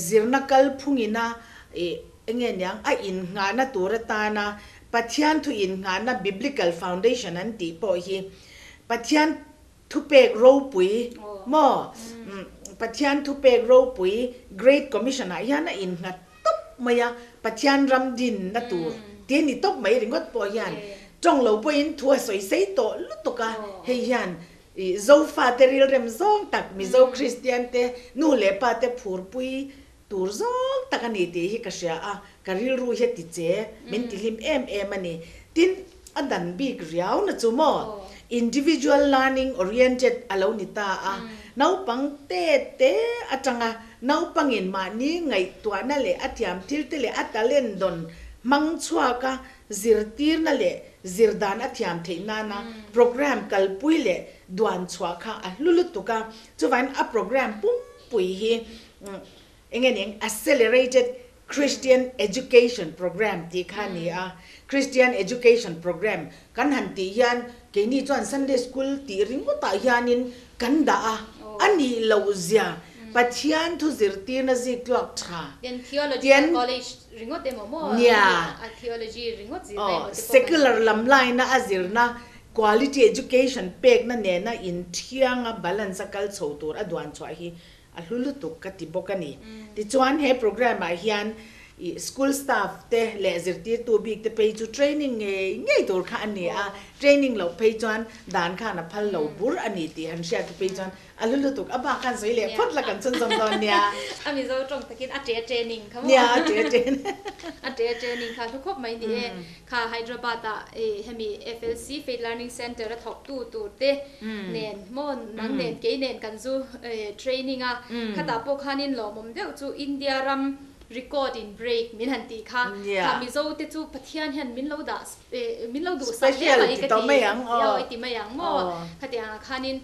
zirna kalphungina eng nge niang a innghahna tur atana Pathian thu innghahna Biblical Foundation an tih pawh hi Pathian thupek ropui maw Pathian thupek ropui Great Commission ah hian a innghat tawp mai a, Pathian ram dinna tur tih a ni tawp mai ringawt pawh hian tawng lo pawhin thu a sawi sei tawh lutuk a, hei hian i Zofate rilrem zawng tak Mizo Kristian te nu leh pa te phurpui Tur zawng tak a ni tih hi ka hria a, ka rilru hi a ti che, min ti hlim em em a ni. Tin, a dan bik riau na chu maw, individual learning oriented a lo ni ta a, naupang te te atanga naupangin mahni ngaihtuahna leh a thiam thil te leh a talent dawn hmang chhuaka zirtirna leh zir dan a thiam theih nana program kalpui leh duan chhuah kha a hlu lutuk a, chuvain a program pumpui hi Eng nge ning Accelerated Christian Education Program tih kha a ni a. Christian Education Program kan han tih hian keini chuan Sunday School tih ringawtah hianin kan dah a, a nih loh zia Pathian thu zirtirna ziktluak tha Tian Theological College ringawt emaw maw? Nia. A theology ringawt zirna emaw te pawh kan ti. Secular lam laina a zirna quality education pekna nena inthianga balance a kal chho tur a duan chhuah hi A hlu lutuk ka ti bawk a ni. Tichuan he program ah hian ih school staff te leh zirtirtu bik te phei chu training ngei ngei tur kha a ni a, training loh phei chuan dan khan a phal lo bur a ni tih han hriat te phei chuan a hlu lutuk. A bak khan sawi leh phawt la kan chhunzawm dawn nia. A Mizo tawng takin a ṭe training kha maw? Nia a ṭe training. A ṭe training kha hlu khawp mai ni e. Kha Hyderabad ah hemi FLC Faith Learning Centre a thawk tu tur te nen maw nang nen kei nen kan zu training a, khatah pawh khanin lawmawm deuh chu India ram record in break min han tih kha, kha Mizo te chu Pathian hian min lo dah min lo duhsak hle mai ka ti aw i ti mai ang maw khatiang ah khanin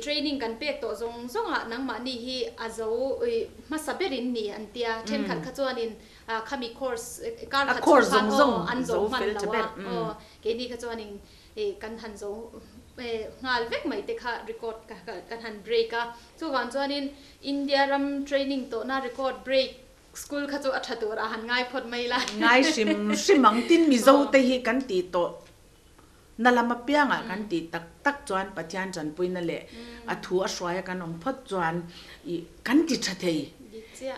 training kan pek tawh zawng zawng ah nangmahni hi a zo hmasa berin ni an tia thenkhat kha chuanin Khami course kar khat chhung khan aw an zo hman lo a aw keini kha chuanin kan han zo nghal vek mai te kha record kan han break a chuvang chuanin India ram training tawhna record break school kha chu a tha tur a han ngai phawt mai la. Ngai hrim hrim ang tin Mizo te hi kan tih tawh na lam apiangah kan tih tak tak chuan Pathian tanpuina leh a thu a hruaia kan awm phawt chuan ih kan ti tha thei.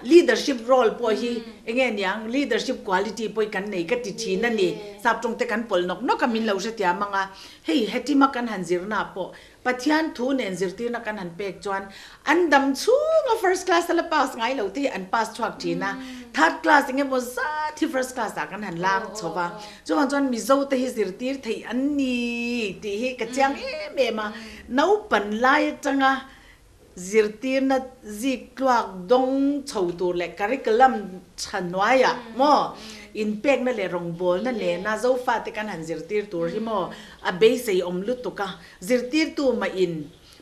Leadership role pawh hi enge niang leadership quality pawh hi kan nei ka ti thin a ni. Sap tawng te kan pawlh nawk nawk a min lo hrethiam ang a, hei hetima kan han zirna pawh Pathian thu nen zirtirna kan han pek chuan an dam chhunga first class a la pass ngai lo te hi an pass chhuak thin a, third class eng emaw zat hi first class ah kan han lang chho va, chuvang chuan Mizo te hi zirtir theih an ni tih hi ka chiang em em a, naupan lai atanga zirtirna zik tluak dawng chho tur leh curriculum tha hnuaiah maw inpekna leh rawngbawlna nena Zofate kan han zirtir tur hi maw a beisei awm lutuk a, zirtirtu mah in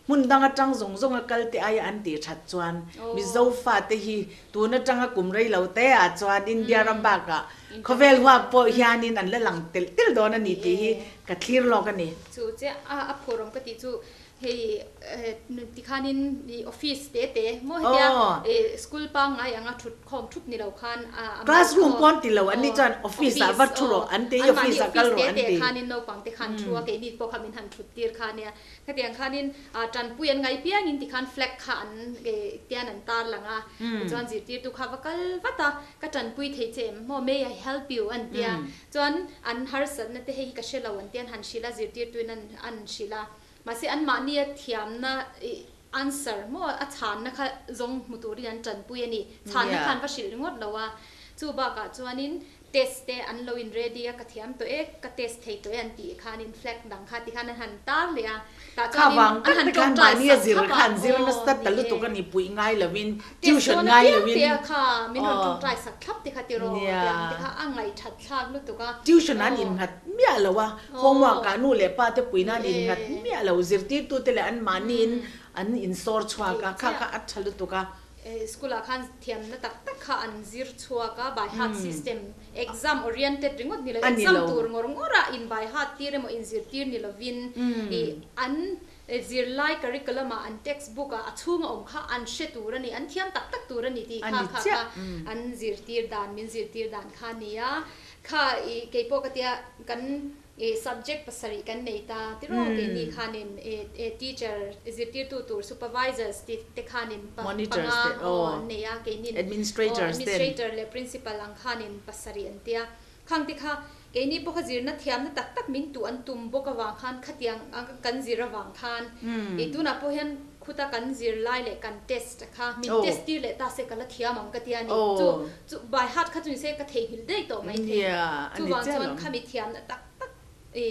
hmun dang atang zawng zawng a kal te aia an tih that chuan Mizo fate hi tun atanga kum rei lo te ah chuan India ram bakah khawvel huap pawh hianin an la lang telh telh dawn a ni tih hi ka thlir lawk a ni. Chu chiah a phur awm ka tih chu Hei tikhanin office te te maw hetia school pangngai anga thut khawm thup ni lo khan a Classroom pawn ti lo an ni chuan office ah va thu rawh an ti office ah kal rawh an ti. Te khanin naupang te khan thu a keini pawh kha min han thut tir kha nia. Khatiang khanin tanpui an ngai piangin tikhan flag kha an tian an tar lang a. Tichuan zirtirtu kha va kal vat a ka tanpui thei che em maw may I help you an tia. Chuan an harsatna te hei hi ka hre lo an tia an han hrilh a zirtirtuin an hrilh a. Mahse anmahnia thiamna answer maw a chhanna kha zawng hmu turin an tanpui a ni. Chhanna khan va hrilh ringawt lo a. Chu bakah chuanin test te an lo in ready a, ka thiam tawh e, ka test thei tawh e an tih khanin flag dang kha tikhan an han tar leh a. Tah Kha chuanin vang an tak han te khan tawngtai mahnia sak zir thlap kha a, an zir aw nasa ni ta e. lutuk a ni, puih ngai lovin, Test tuition dawn ngai apiang lovin. te a kha min rawn Aw. tawngtai sak thlap te kha tiraw Nia. tiang te kha a ngaihthat thlak lutuk a. Tuition an Aw. innghat miah lo a, Homework ah nu leh pa te puihna an innghat miah lo, zirtirtute leh anmahniin an insawr chhuak a, kha kha a tha lutuk a. School ah khan thiamna tak tak kha an zir chhuak a, by heart system, exam oriented ringawt ni lo, exam tur ngawr ngawr a in by heart tir emaw inzirtir ni lovin ih an zirlai curriculum ah an textbook ah a chhunga awm kha an hre tur a ni, an thiam tak tak tur a ni tih kha kha kha an zirtir dan, min zirtir dan kha a ni a. Kha i keipawh ka tia kan i subject pasarih kan nei ta tiraw keini khanin i i teacher zirtirtu tur supervisors ti te khanin pa Monitors panga te aw aw an nei a keinin aw administrators ten. administrator leh principal ang khanin pasarih an tia khang te kha keini pawh kha zirna thiamna tak tak min tuh an tum bawk avang khan khatiang ang kan zir avang khan i tunah pawh hian khuta kan zir lai leh kan test kha min test tir leh ta se ka la thiam ang ka tia ni chu Chu by heart kha chu ni se ka theihnghilh daih tawh mai thei. Chuvang chuan khami thiamna tak tak i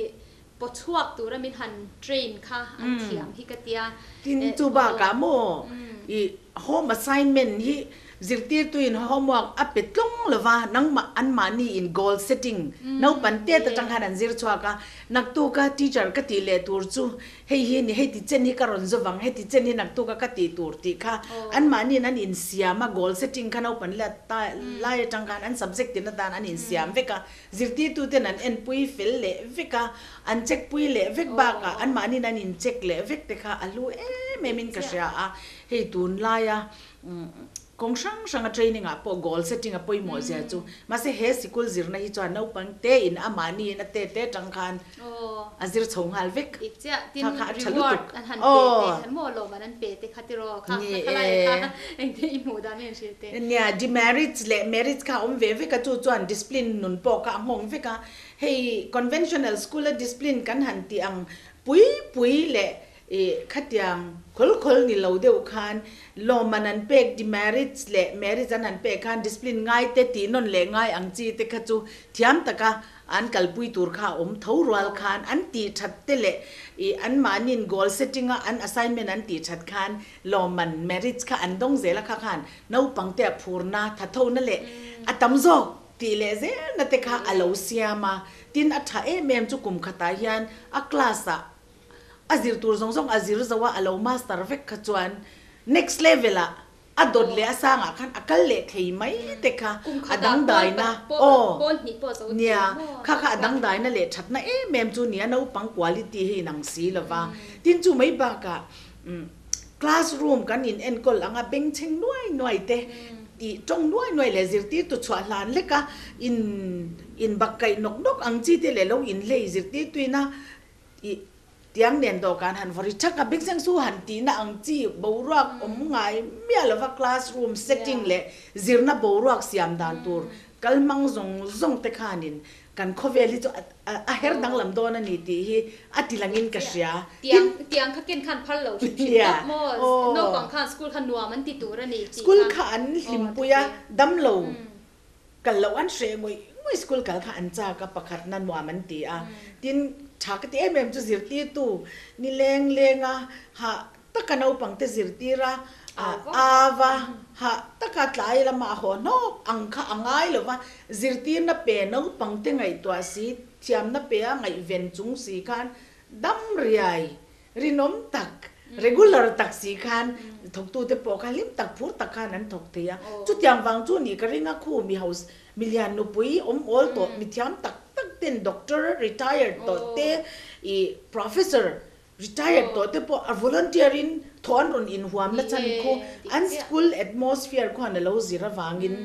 paw chhuak tura min han train kha an thiam hi ka tia. Tin chu bakah maw i home assignment hi zirtirtuin homework a pe tlawng lova nangmah anmahni in goal setting naupang tet atang khan an zir chhuak a, naktuka teacher ka tih leh tur chu Hei hi ni, hei ti chen hi ka rawn zawv ang, heti chen hi naktuk a ka tih tur tih kha anmahniin an insiam a, goal setting kha naupang la ta lai atang khan an subject tin atan an insiam vek a, zirtirtuten an enpui fel leh vek a, an check pui leh vek bakah anmahniin an in check leh vek te kha a hlu em em in ka hria a, hei tunlaia Kawng hrang hranga training ah pawh goal setting a pawimawh zia chu. Mahse he sikul zirna hi chuan naupang te in amahni in a te te atang khan a zir chho nghal vek. Dik chiah, tin reward an han pe te, maw lawm an an pe te kha tiraw kha khalai kha engtin i hmuh dan em hrilh te. Nia, demerits leh merits kha a awm ve vek a, chu chuan discipline nun pawh kha a nghawng vek a. Hei conventional school a discipline kan han tih ang pui pui leh Ih, khatiang khawl khawl ni lo deuh khan lawmman an pek demerits leh merits an han pek khan discipline ngai te tih nawn leh ngai ang chi te kha chu thiam taka an kalpui tur kha a awm tho rual khan an tih that te leh ih anmahniin goal setting a an assignment an tih that khan lawmman merits kha an dawng zel a kha khan naupang te a phurna thathona leh a tam zawk tih leh zelna te kha a lo siam a. Tin a tha em em chu kum khatah hian a class ah A zir tur zawng zawng a zir zo a, a lo master vek kha chuan next level ah a dawt leh a sang ah khan a kal leh thei mai te kha a dangdaina aw nia kha kha a dangdaina leh thatna em em chu nia naupang quality hi inang si lo va. Tin chu mai bakah classroom kan in enkawl anga bengchheng nuai nuai te tih tawng nuai nuai leh zirtirtu chhuah hlan lek a in in bak kaih nawk nawk ang chi te leh lo inhlei zirtirtuina. I Tiang nen dawhkan han vaw ri thak a, Big Zeng Su han tihna ang chi boruak awm ngai miah lova classroom setting leh zirna boruak siam dan tur kal hmang zawng zawng te khanin kan khawvel hi chu a her danglam dawn a ni tih hi a ti langin ka hria. Tin, tiang kha ken khan phal lo hrim hrim tawp maw? Naupang khan school kha nuam an ti tur a ni tih kha. School kha an hlimpui a, damlo kal loh an hreh ngawih ngawih school kal kha an chak a, pakhatna nuam an ti a. Tin, tha ka ti em em chu zirtirtu ni leng leng a, hah taka naupangte zirtir a, ava hah taka tlai lama a haw hnawk ang kha a ngai lo va, zirtirna pe naupangte ngaihtuah si, thiamna pe a ngaihven chung si khan dam riai rinawm tak, regular tak si khan thawktute pawh kha hlim tak phur tak khan an thawk thei a. Chutiang vang chu nih ka ring a, khu mi house milian nupui awm awl tawh mithiam tak tak ten doctor retired tawh te ih professor Retired tawh te pawh a volunteer in thaw an rawn inhuam na chhan khu an school atmosphere khuan a lo zir avangin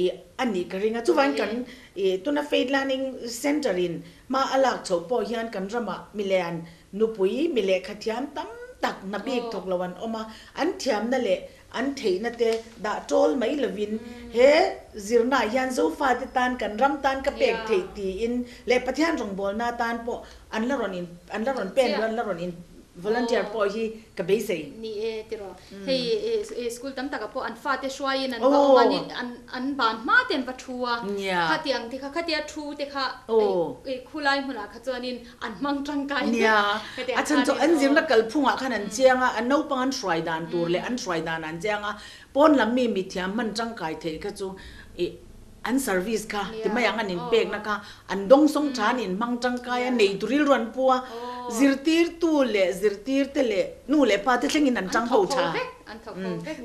ih a nih ka ring a. Chuvangin kan ih tuna Faith Learning Centre in hma a lak chhoh pawh hian kan ramah milian nupui mi lehkha thiam tam tak hna bik thawk lo an awm a, an thiamna leh An theihna te dah tawl mai lovin he zirnaah hian Zofate tan kan ram tan ka pek theih tiin leh Pathian rawngbawlna tan pawh an la rawn in an la rawn pen duh an la rawn in volunteer pawh hi ka beisei. Ni e tiraw. Hei school tam takah pawh an fate hruaiin an va awm a, an an ban hma te an va thu a, khatiang te kha khatia thu te kha khulai hmunah kha chuanin An hmang tangkai vek. Nia, a chhan chu an zirna kalphungah khan an chiang a, an naupang an hruai dan tur leh an hruai dan an chiang a, pawn lam mi mithiam hman tangkai theih kha chu ih an service kha ti mai ang an inpekna kha an dawngsawng tha an inhmang tangkai a, nei tu rilru an pu a, zirtirtu leh zirtirte leh nu leh pa te thlengin an tang ho tha.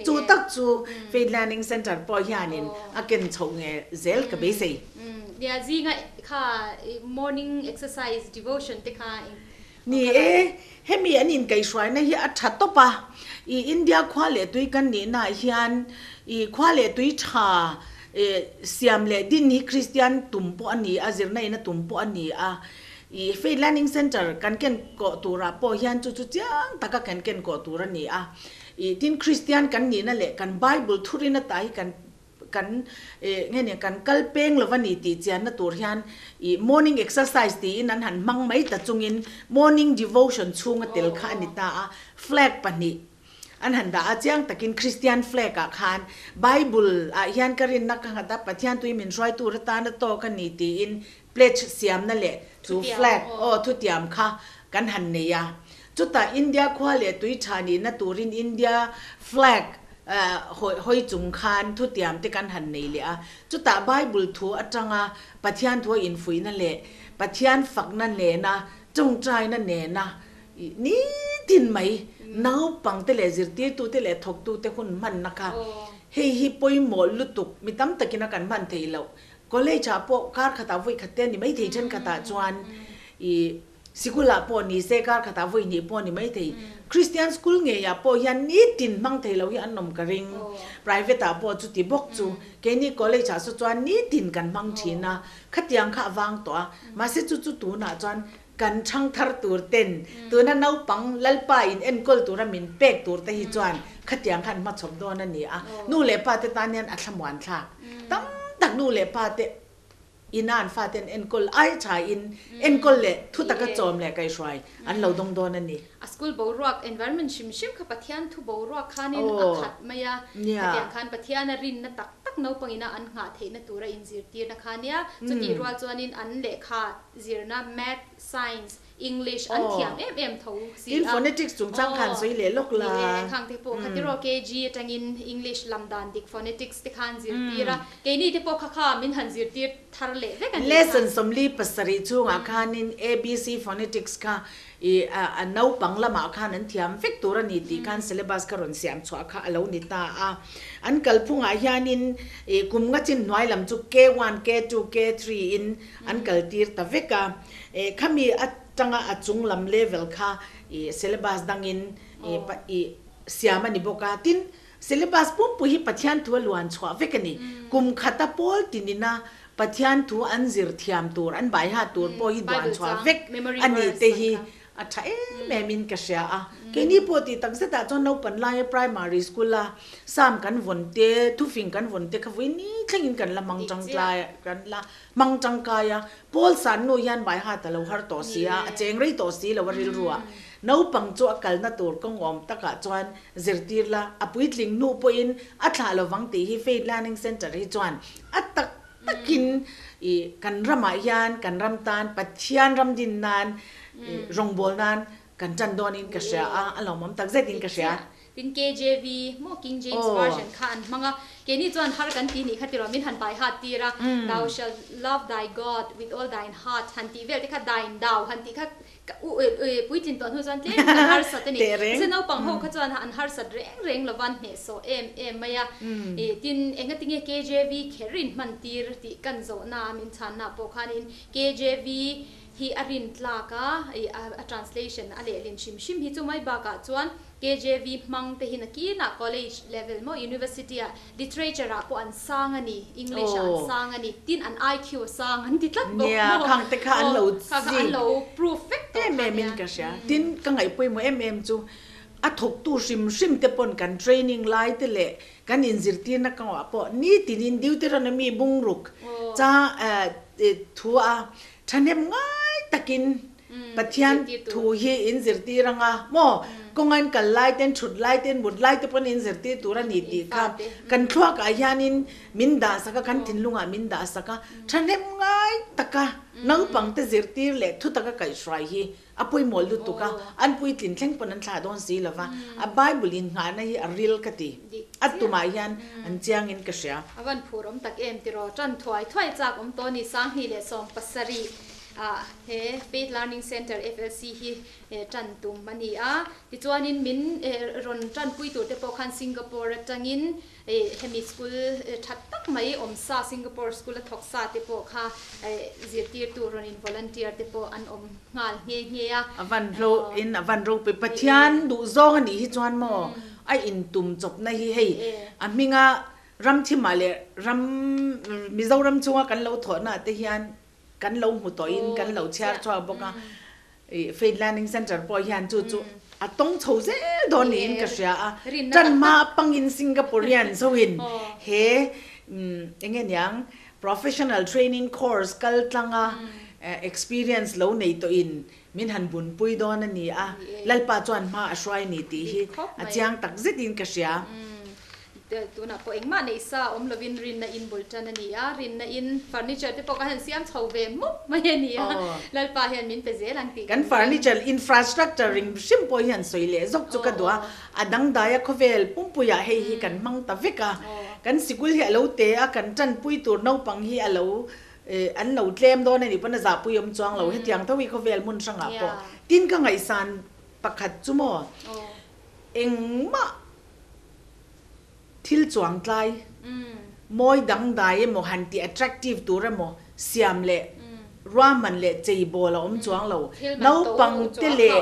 Chu tak chu Faith Learning Centre pawh hianin a ken chhoh nge zel ka beisei. Nia zinga kha morning exercise devotion te kha eng Ni e, hemi an inkaihhruaina hi a tha tawp a, i India khua leh tui kan nihna ah hian i khua leh tui tha siam leh din hi Kristian tum pawh a ni a, zirna ina tum pawh a ni a, i Faith Learning Centre kan ken kawh turah pawh hian chu chu chiang taka kan ken kawh tur a ni a, i tin Kristian kan nihna leh kan Bible thurin ata hi kan Kan nge nia kan kal peng lo va ni tih chianna tur hian ih morning exercise tiin an han hmang mai ta chungin morning devotion chhunga tel kha a ni ta a, flag pahnih an han dah a, chiang takin Christian flag ah khan Bible ah hian ka rinna ka nghat a, Pathian tui min hruai tur atana tawk a ni tiin pledge siamna leh chu flag aw thutiam kha kan han nei a. Chutah India khua leh tui tha nihna turin India flag hawi chung khan thutiam te kan han nei leh a. Chutah Bible thu atanga Pathian thu a infuihna leh Pathian fakna nena tawngtaina nena nitin mai naupangte leh zirtirtute leh thawktute hun hmanna kha hei hi pawimawh lutuk mi tam takin a kan hman theih loh. College ah pawh kar khatah vawi khat te a ni maithei thenkhatah chuan ih Sikul-ah pawh ni se, kar khatah vawi hnih pawh ni maithei. Christian school ngeiah pawh hian nitin hmang thei lo hi an awm ka ring. Private-ah pawh chuti bawk chu. Keini college-ah saw chuan nitin kan hmang thin a, khatiang kha a vang tawh a. Mahse chu chu tunah chuan kan chhang thar tur ten, tuna naupang Lalpa in enkawl tura min pek tur te hi chuan khatiang kha an hmachhawp dawn a ni a. Nu leh pa te tan hian a thlamuan thlak. Tam tak nu leh pa te Ina an fate an enkawl ai thain enkawl leh thu taka chawm leh kaihhruai an lo dawng dawn a ni. A school boruak, environment hrim hrim kha Pathian thu boruak khanin a khat mai a, khatiang khan Pathiana rinna tak tak naupangina an nghah theihna tura inzirtirna kha nia, chutih rual chuanin an lehkha zirna math, science, English an thiam em em tho si a. Tin phonetics chungchang khan sawi leh lawk la. Ni e, khang te pawh kha tiraw KG atangin English lam dan dik phonetics te khan zirtir a, keini te pawh kha kha min han zirtir thar leh vek a nih kha. Lesson 47 chungah khanin ABC phonetics kha i a naupang lamah khan an thiam vek tur a ni tih khan syllabus kha rawn siam chhuah kha a lo ni ta a. An kalphungah hianin i kum nga chin hnuai lam chu K1, K2, K3 in an kaltir ta vek a. Eh khami atanga a chung lam level kha ih syllabus dangin ih ih siam a ni bawk a, tin syllabus pumpui hi Pathian thu a luan chhuah vek a ni. Kum khata pawl tinina Pathian thu an zir thiam tur, an baiha tur pawh hi duan chhuah vek a nih te hi A tha em em in ka hria a. Keini pawh tih tak zetah chuan naupan laia primary school a sam kan vawn te, thufing kan vawn te kha vui ni thlengin kan la hmang tangtlai kan la hmang tangkai a. Pawl san nu hian bai hat a lo har tawh si a, a cheng rei tawh si lo a rilru ah. Naupang chu a kalna tur kawng awm takah chuan zirtir la, a puitling hnu pawhin a thlah lovang tih hi Faith Learning Centre hi chuan a tak takin i kan ramah hian kan ram tan Pathian ram din nan rawngbâwl nan kan ṭan dawnin ka hria a, a lawmawm tak zetin ka hria. Tin KJV maw King James Version kha an hmang a, keini chuan har kan ti nih kha tiraw min han bai hat tir a, Thou shalt love thy God with all thine heart han tih vel te kha thine thou han tih kha Ka u e puitlin tawh hnu chuan tlem kan harsat a ni. Mahse naupang ho kha chuan an harsat reng reng lova an hnehsawh em em mai a. Tin, engatinge KJV kher in hman tir tih kan zawhna a min chhanna pawh khanin KJV hi a rin tlak a, a translation a lehlin hrim hrim hi chu mai bakah chuan KJV hmang te hi nakinah college level maw university ah Literature ah pawh an sang a ni, English ah an sang a ni, tin an IQ a sang an ti tlat bawk maw? Nia, khang te kha an lo Kha kha an lo proof vek tawh kha nia. Em em in ka hria. Tin, ka ngaihpawimawh em em chu a thawktu hrim hrim te pawn kan training lai te leh kan inzirtirna kawngah pawh nitinin Deuteronomy bungruk cha thu a thahnem ngai takin Pathian thu hi in zirtir anga maw? Kawngain kal lai ten, thut lai ten, mut lai te pawn in zirtir tur a ni tih kha kan thluakah hianin min dah sak a, kan thinlungah min dah sak a. Thahnem ngai taka naupangte zirtir leh thu taka kaihhruai hi a pawimawh lutuk a, an puitlin thleng pawn an thlah dawn si lova, a Bible innghahna hi a ril ka ti. A tumah hian an chiangin ka hria. A van phur awm tak em tiraw? Tan thuai thuai chak awm tawh a ni, 2017. Ah he Faith Learning Centre, FLC, hi tan tum a ni a. Tichuanin min rawn tanpui tur te pawh khan Singapore atangin hemi school tha tak mai awm sa Singapore school a thawk sa te pawh kha zirtirtu rawn in volunteer te pawh an awm nghal nghe nghe a. A van hlo in a van ropui Pathian duh zawng a nih hi chuan maw a intum chawpna hi hei a hminga ramthimah leh ram Mizoram chunga kan lo thawhna ah te hian Kan lo hmu tawhin kan lo chhiar chhuak bawk a, ih Faith Learning Centre pawh hian chu chu a tawng chho zel dawn niin ka hria a, tan hma pangin Singaporean zoin he eng nge niang professional training course kal tlanga experience lo nei tawhin min han bunpui dawn a ni a, Lalpa chuan hma a hruai ni tih hi a chiang tak zetin ka hria. Tunah pawh engmah neih sa awm lovin rinna in bul tan a ni a, rinna in furniture te pawh ka han siam chho ve mup mai a ni a, Lalpa hian min pe zel ang tih kan Kan furniture infrastructure ring hrim pawh hian sawi leh zawk chu ka duh a, a dangdai a khawvel pumpuiah hei hi kan hmang ta vek a, kan sikul hi a lo te a, kan tanpui tur naupang hi a lo an lo tlem dawn a nih pawn a zahpui awm chuang lo, hetiang tho hi khawvel hmun hrangah pawh tin ka ngaihsan pakhat chu maw engmah Thil chuang tlai, mawi dangdai emaw han ti attractive tur emaw siam leh ruahman leh chei bawl a awm chuang lo. Naupangte leh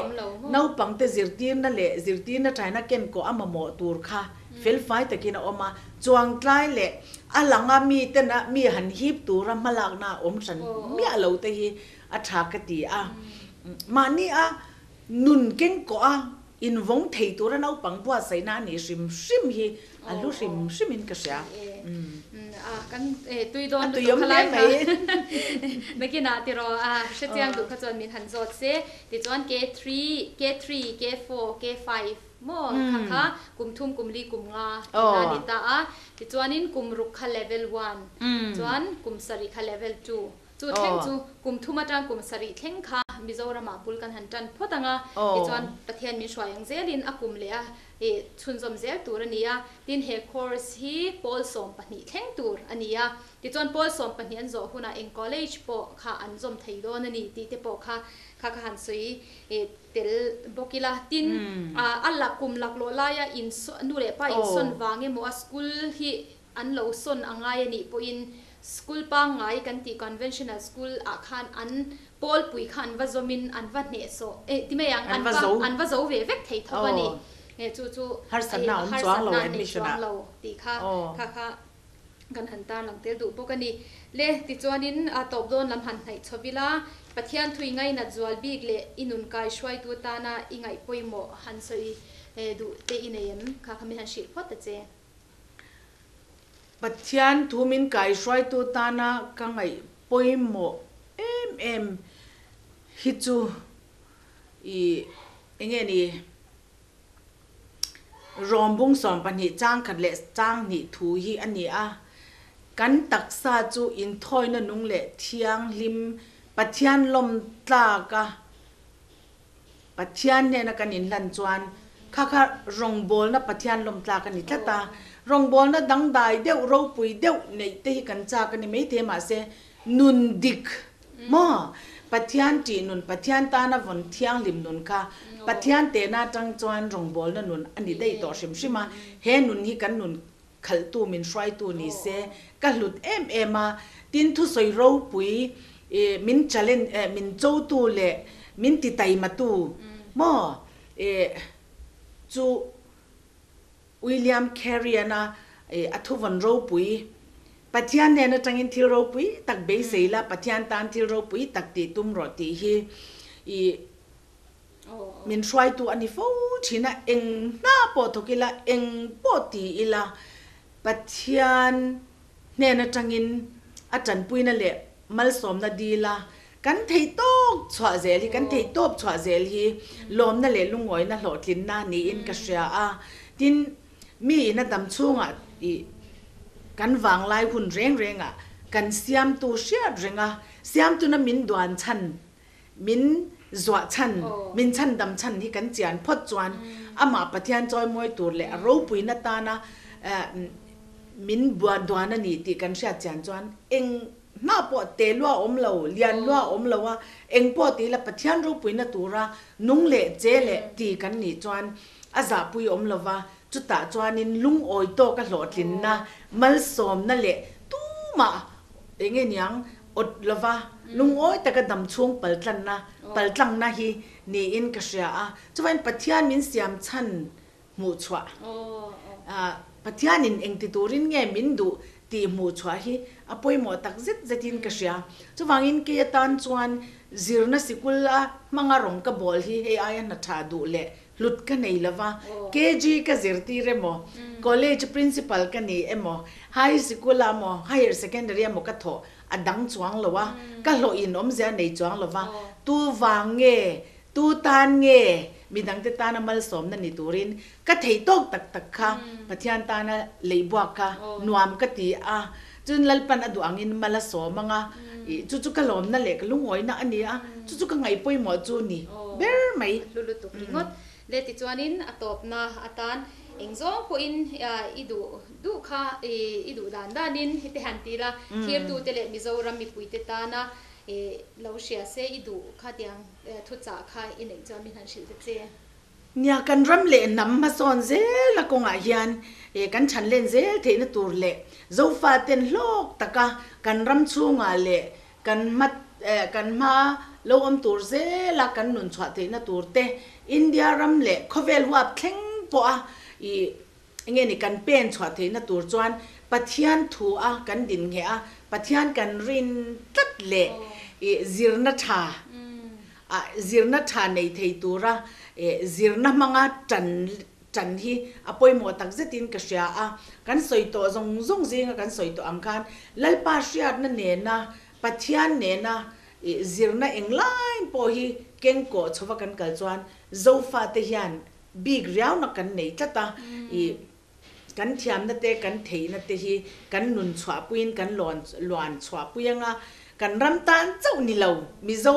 naupangte zirtirna leh zirtirna thaina kenkawh a mamawh tur kha felfai takin a awm a. Chuang tlai leh a langa mitena mi han hip tura hmalakna a awm hran miah lo te hi a tha ka ti a. Mahni a nun kengkawh a Invawng thei tura naupang buatsaihna a nih hrim hrim hi a hlu hrim hrimin ka hria. Kan tui dawn lutuk kha lai kha nakinah tiraw a hrechiang duh kha chuan min han zawt se. Tichuan K3, K3, K4, K5 maw kha kha kum thum kum li kum nga tihna a ni ta a. Tichuanin kum ruk kha level one chuan kum sarih kha level two. Chu thleng chu kum thum atang kum sarih thleng kha Mizoramah bul kan han tan phawt ang a, tichuan Pathian min hruai ang zelin a kum leh a ih chhunzawm zel tur a ni a. Tin he course hi pawl 12 thleng tur a ni a, tichuan pawl 12 an zawh hunah eng college pawh kha an zawm thei dawn a ni tih te pawh kha kha ka han sawi ih tel bawk ila. Tin a la kum laklawh laia in nu leh pa insawn vang emaw a school hi An lo sawn a ngai a nih pawhin school pangngai kan tih conventional school ah khan an pawlpui kha an va zawmin an va hnehsawh eh ti mai ang an va an va zo ve vek thei tho a ni. Chu chu Harsatna a awm chuang lo admission ah. Harsatna an nei chuang lo tih kha kha kha. Kan han tarlang tel duh bawk a ni. Le, tichuanin a tawp dawn lam han hnaih chho ila, Pathian thu i ngainat zual bik leh i nun kai hruaitu tana i ngaih pawimawh han sawi duh te i nei em? Kha kha min han hrilh phawt ta che. Pathian thu min kai hruaitu tana ka ngaih pawimawh em em hi chu i enge ni? Rawmbung 12 chang khat leh chang hnih thu hi a ni a, Kan taksa chu inthawina nung leh thianghlim Pathian lawm tlak a, Pathian hnena kan inhlan chuan kha kha rawngbawlna Pathian lawm tlak a ni tlat a. Rawngbawlna dangdai deuh, ropui deuh neih te hi kan chak a ni maithei mahse nun dik Maw? Pathian ṭih nun, Pathian tana vawn thianghlim nun kha Pathian tehna aṭang chuan rawngbawlna nun a ni daih tawh hrim hrim a. He nun hi kan nun khalhtu, min hruaitu ni se ka hlut em em a. Tin, thusawi ropui min challenge, min chotu leh min ti taimatu maw chu William Carey-ana a thuvawn ropui, Pathian nen atangin thil ropui tak beisei la, Pathian tan thil ropui tak tih tum rawh tih hi i min hruaitu a ni fo thin a, eng hna pawh thawk ila, eng pawh ti ila, Pathian hnen atangin a tanpuina leh malsawmna dil a, kan theih tawk chhuah zel hi, kan theih tawp chhuah zel hi lawmna leh lungawina hlawhtlinna niin ka hria a. Tin, mi ina dam chhungah ih kan vanglai hun reng rengah kan siamtu hriat reng a, siamtuna min duan chhan, min zuah chhan, min chhandam chhan hi kan chian phawt chuan amah Pathian chawimawi tur leh a ropuina tana min duan a ni tih kan hriat chian chuan eng Hna pawh te lua awm lo, lian lua awm lo a, eng pawh ti ila Pathian ropuina tura nung leh che leh ti kan nih chuan a zahpui awm lo va, chutah chuanin lungawi tawka hlawhtlinna, malsawmna leh tumah eng nge niang awt lo va, lungawi taka damchhung paltlanna, paltlangna hi niin ka hria a. Chuvain Pathian min siam chhan hmuhchhuah. Pathianin engti turin nge min duh tih hmuhchhuah hi a pawimawh tak zet zetin ka hria. Chuvangin kei atan chuan zirna sikul a hmanga rawng ka bawl hi hei aia hna tha duh leh hlut ka nei lo va. KG ka zirtir emaw, College Principal ka ni emaw, High Sikul ah emaw, Higher Secondary emaw ka thawh a dang chuang lo a, ka hlawhin awmzia nei chuang lo va. Tu vang nge Tu tan nge midangte tana malsawmna ni turin ka thei tawk tak tak kha Pathian tana leihbuak kha nuam ka ti a, chun Lalpan a duh angin mal a sawm ang a, ih chu chu ka lawmna leh ka lungawina a ni a, chu chu ka ngaihpawimawh chu ni ber mai. Hlu lutuk ringawt le tichuanin a tawpna atan eng zawng pawhin i duh duh kha i duh dan danin heti han ti la, thirtute leh Mizoram mipuite tana lo hria se i duh kha tiang Thuchah kha i neih chuan min han hrilh ta che. Nia, kan ram leh hnam hmasawn zelna kawngah hian kan chhan len zel theihna tur leh Zofaten hlawk taka kan ram chhungah leh kan hma kan hma lo awm tur zela kan nun chhuah theihna tur te India ram leh khawvel huap thleng pawha ih Enge ni kan pen chhuah theihna tur chuan Pathian thu a kan din ngheh a, Pathian kan rin tlat leh ih zirna tha ah zirna tha nei thei tura ih zirna hmanga tan tan hi a pawimawh tak zetin ka hria a. Kan sawi tawh zawng zawng zinga kan sawi tawh ang khan Lalpa hriatna nena Pathian nena ih zirna englain pawh hi kengkawh chhova kan kal chuan Zofate hian Bik riauna kan nei tlat a, i kan thiamna te, kan theihna te hi kan nun chhuahpuiin kan lawn luan chhuahpui ang a, kan ram tan chauh ni lo, Mizo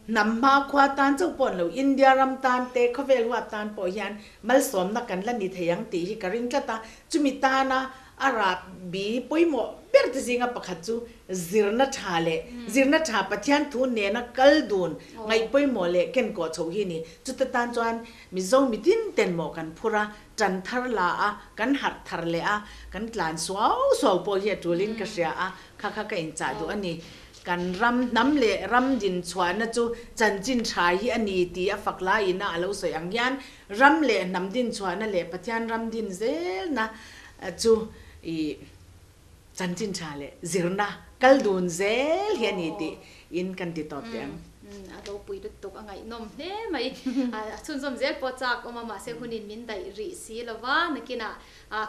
hnam hmakhua tan chauh pawh ni lo, India ram tan te, khawvel huap tan pawh hian malsawmna kan la ni thei ang tih hi ka ring tlat a, chumi tana A rahbi pawimawh ber te zinga pakhat chu zirna tha leh zirna tha Pathian thu nena kal dun ngaih pawimawh leh kenkawh chho hi a ni. Chuta tan chuan Mizo mitin ten maw kan phur a, tan thar la a, kan harh thar leh a, kan tlan suau suau pawh hi a tulin ka hria a, kha kha ka inchah duh a ni. Kan ram hnam leh ram din chhuahna chu chanchin tha hi a ni tih a fak laiin a a lo sawi ang hian ram leh hnam din chhuahna leh Pathian ram din zelna chu i Chanchin tha leh zirna kal dun zel hi a ni tih in kan ti tawp teh ang. A ropui lutuk a ngaihnawm hle mai. A chhunzawm zel pawh chak awm a, mahse hunin min daih rih si lo va, nakinah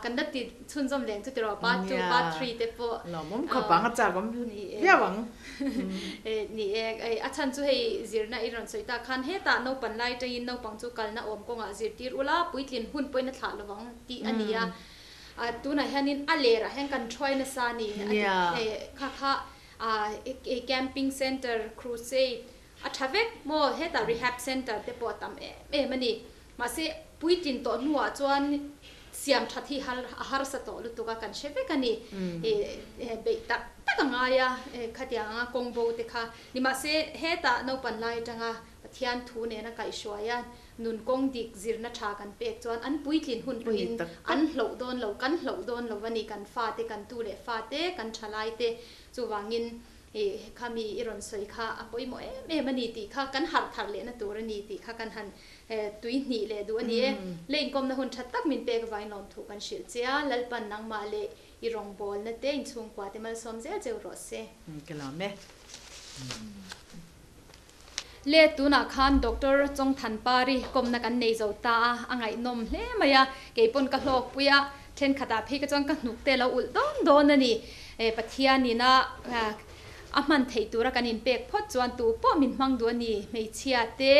kan la ti chhunzawm leng chu tiraw part two, part three te pawh. Lawmawm khawp ang, a chak awm viau ang. Ni e, a chhan chu hei zirna i rawn sawi tak khan hetah naupang lai atangin naupang chu kalna awm kawngah zirtir ula, puitlin hun pawhin a thlah lovang tih a ni a. Tunah hianin a lerah hian kan thuai nasa a ni. Kha kha camping centre, crusade a tha vek maw? Hetah rehab centre te pawh a tam em em a ni. Mahse puitlin tawh hnuah chuan siam that hi a harsa tawh lutuk a, kan hre vek a ni. Beih tak tak a ngai a, khatiang anga kawng bo te kha. Nimahse hetah naupan lai atanga Pathian thu nena kaihhruai a, Nun kawng dik zirna tha kan pek chuan an puitlin hun pawhin an hloh dawn lo, kan hloh dawn lo a ni, kan fate, kan tu leh fate, kan thalaite. Chuvangin ih kha mi i rawn sawi kha a pawimawh em em a ni tih kha kan harh thar lehna tur a ni tih kha kan han tui hnih leh duh a ni e. Le inkawmna hun tha tak min pek avangin lawmthu kan hrilh che a, Lalpan nangmah leh i rawngbawlna te, inchhungkua te malsawm zel cheu rawh se. Ka lawm e. Le tunah khan Doctor Chawngthanpari kawmna kan nei zo ta a, a ngaihnawm hle mai a, keipawn ka hlawkpui a, thenkhatah phei ka chuan ka hnuk te lo ulh dawn dawn a ni. Pathianin a a hman theih tura kan inpek phawt chuan tu pawh min hmang duh a ni, hmeichhia te,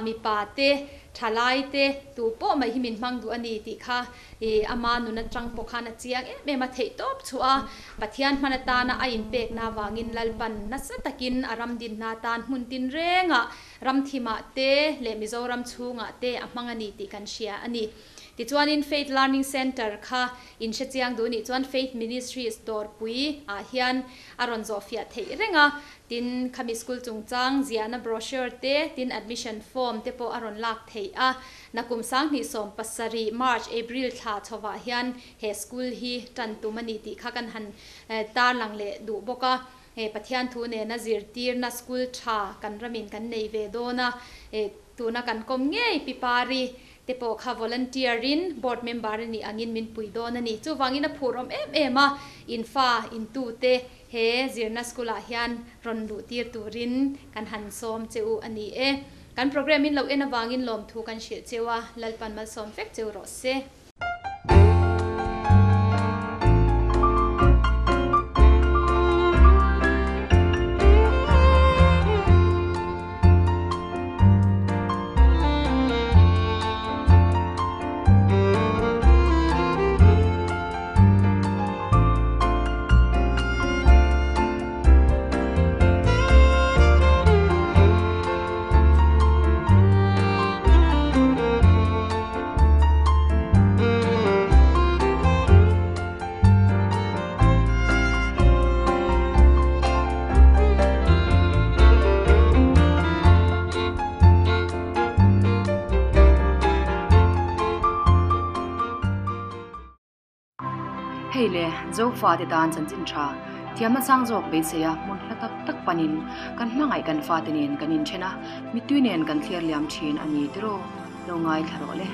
mipa te, thalai te, tu pawh mai hi min hmang duh a ni tih kha I ama nun atang pawh khan a chiang em em a, theih tawp chhuah a, Pathian hman atana a inpekna avangin Lalpan nasa takin a ram dinna atan hmun tinrengah ramthimah te leh Mizoram chhungah te a hmang a ni tih kan hria a ni. Tichuanin Faith Learning Centre kha in hre chiang duh nih chuan Faith Ministries dawrpui ah hian a rawn zawhfiah theih reng a, Tin, khami school chungchang ziahna brochure te, tin admission form te pawh a rawn lak theih a. Nakum 2017 March, April thla chhovah hian he school hi tan tum a ni tih kha kan han tarlang leh duh bawk a. He Pathian thu nena zirtirna school tha kan ramin kan nei ve dawn a. Tuna kan kawm ngei Pi Pari te pawh kha volunteer in board member a nih angin min pui dawn a ni. Chuvangin a phur awm em em a, in fa, in tute He zirna school ah hian rawn luh tir turin kan han sawm che u a ni e. Kan program in lo en avangin lawmthu kan hrilh cheu a, Lalpan malsawm vek cheu rawh se. Hei le, Zofate tan chanchin tha, thiamna sang zawk beisei a hmun hla tak tak panin kan hmangaih kan fate nen kan inthen a, mittui nen kan thlir liam thin a ni tiraw? Lo ngaithla rawh le.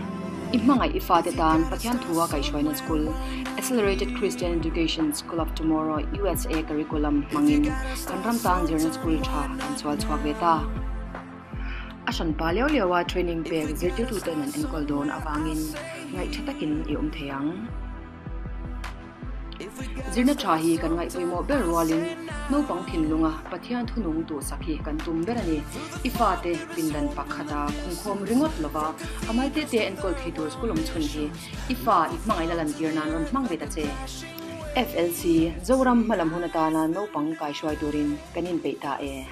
I hmangaih i fate tan Pathian thua kaihhruaina school, Accelerated Christian Education School of Tomorrow USA curriculum hmangin kan ram tan zirna school tha kan chhual chhuak ve ta. A hran pa liau liau a training pek zirtirtuten an enkawl dawn avangin ngaihtha takin i awm thei ang. Zirna tha hi kan ngaihpawimawh ber rualin naupang thinlunga Pathian thunung duhsak hi kan tum ber a ni. I fate pindan pakhata khungkhawm ringawt lova a mal te te enkawl thei tur school awm chhun hi i fa i hmangaihna lantir nan rawn hmang ve ta che. FLC, Zoram hmalam hun atana naupang kaihruai turin kan inpeih ta e.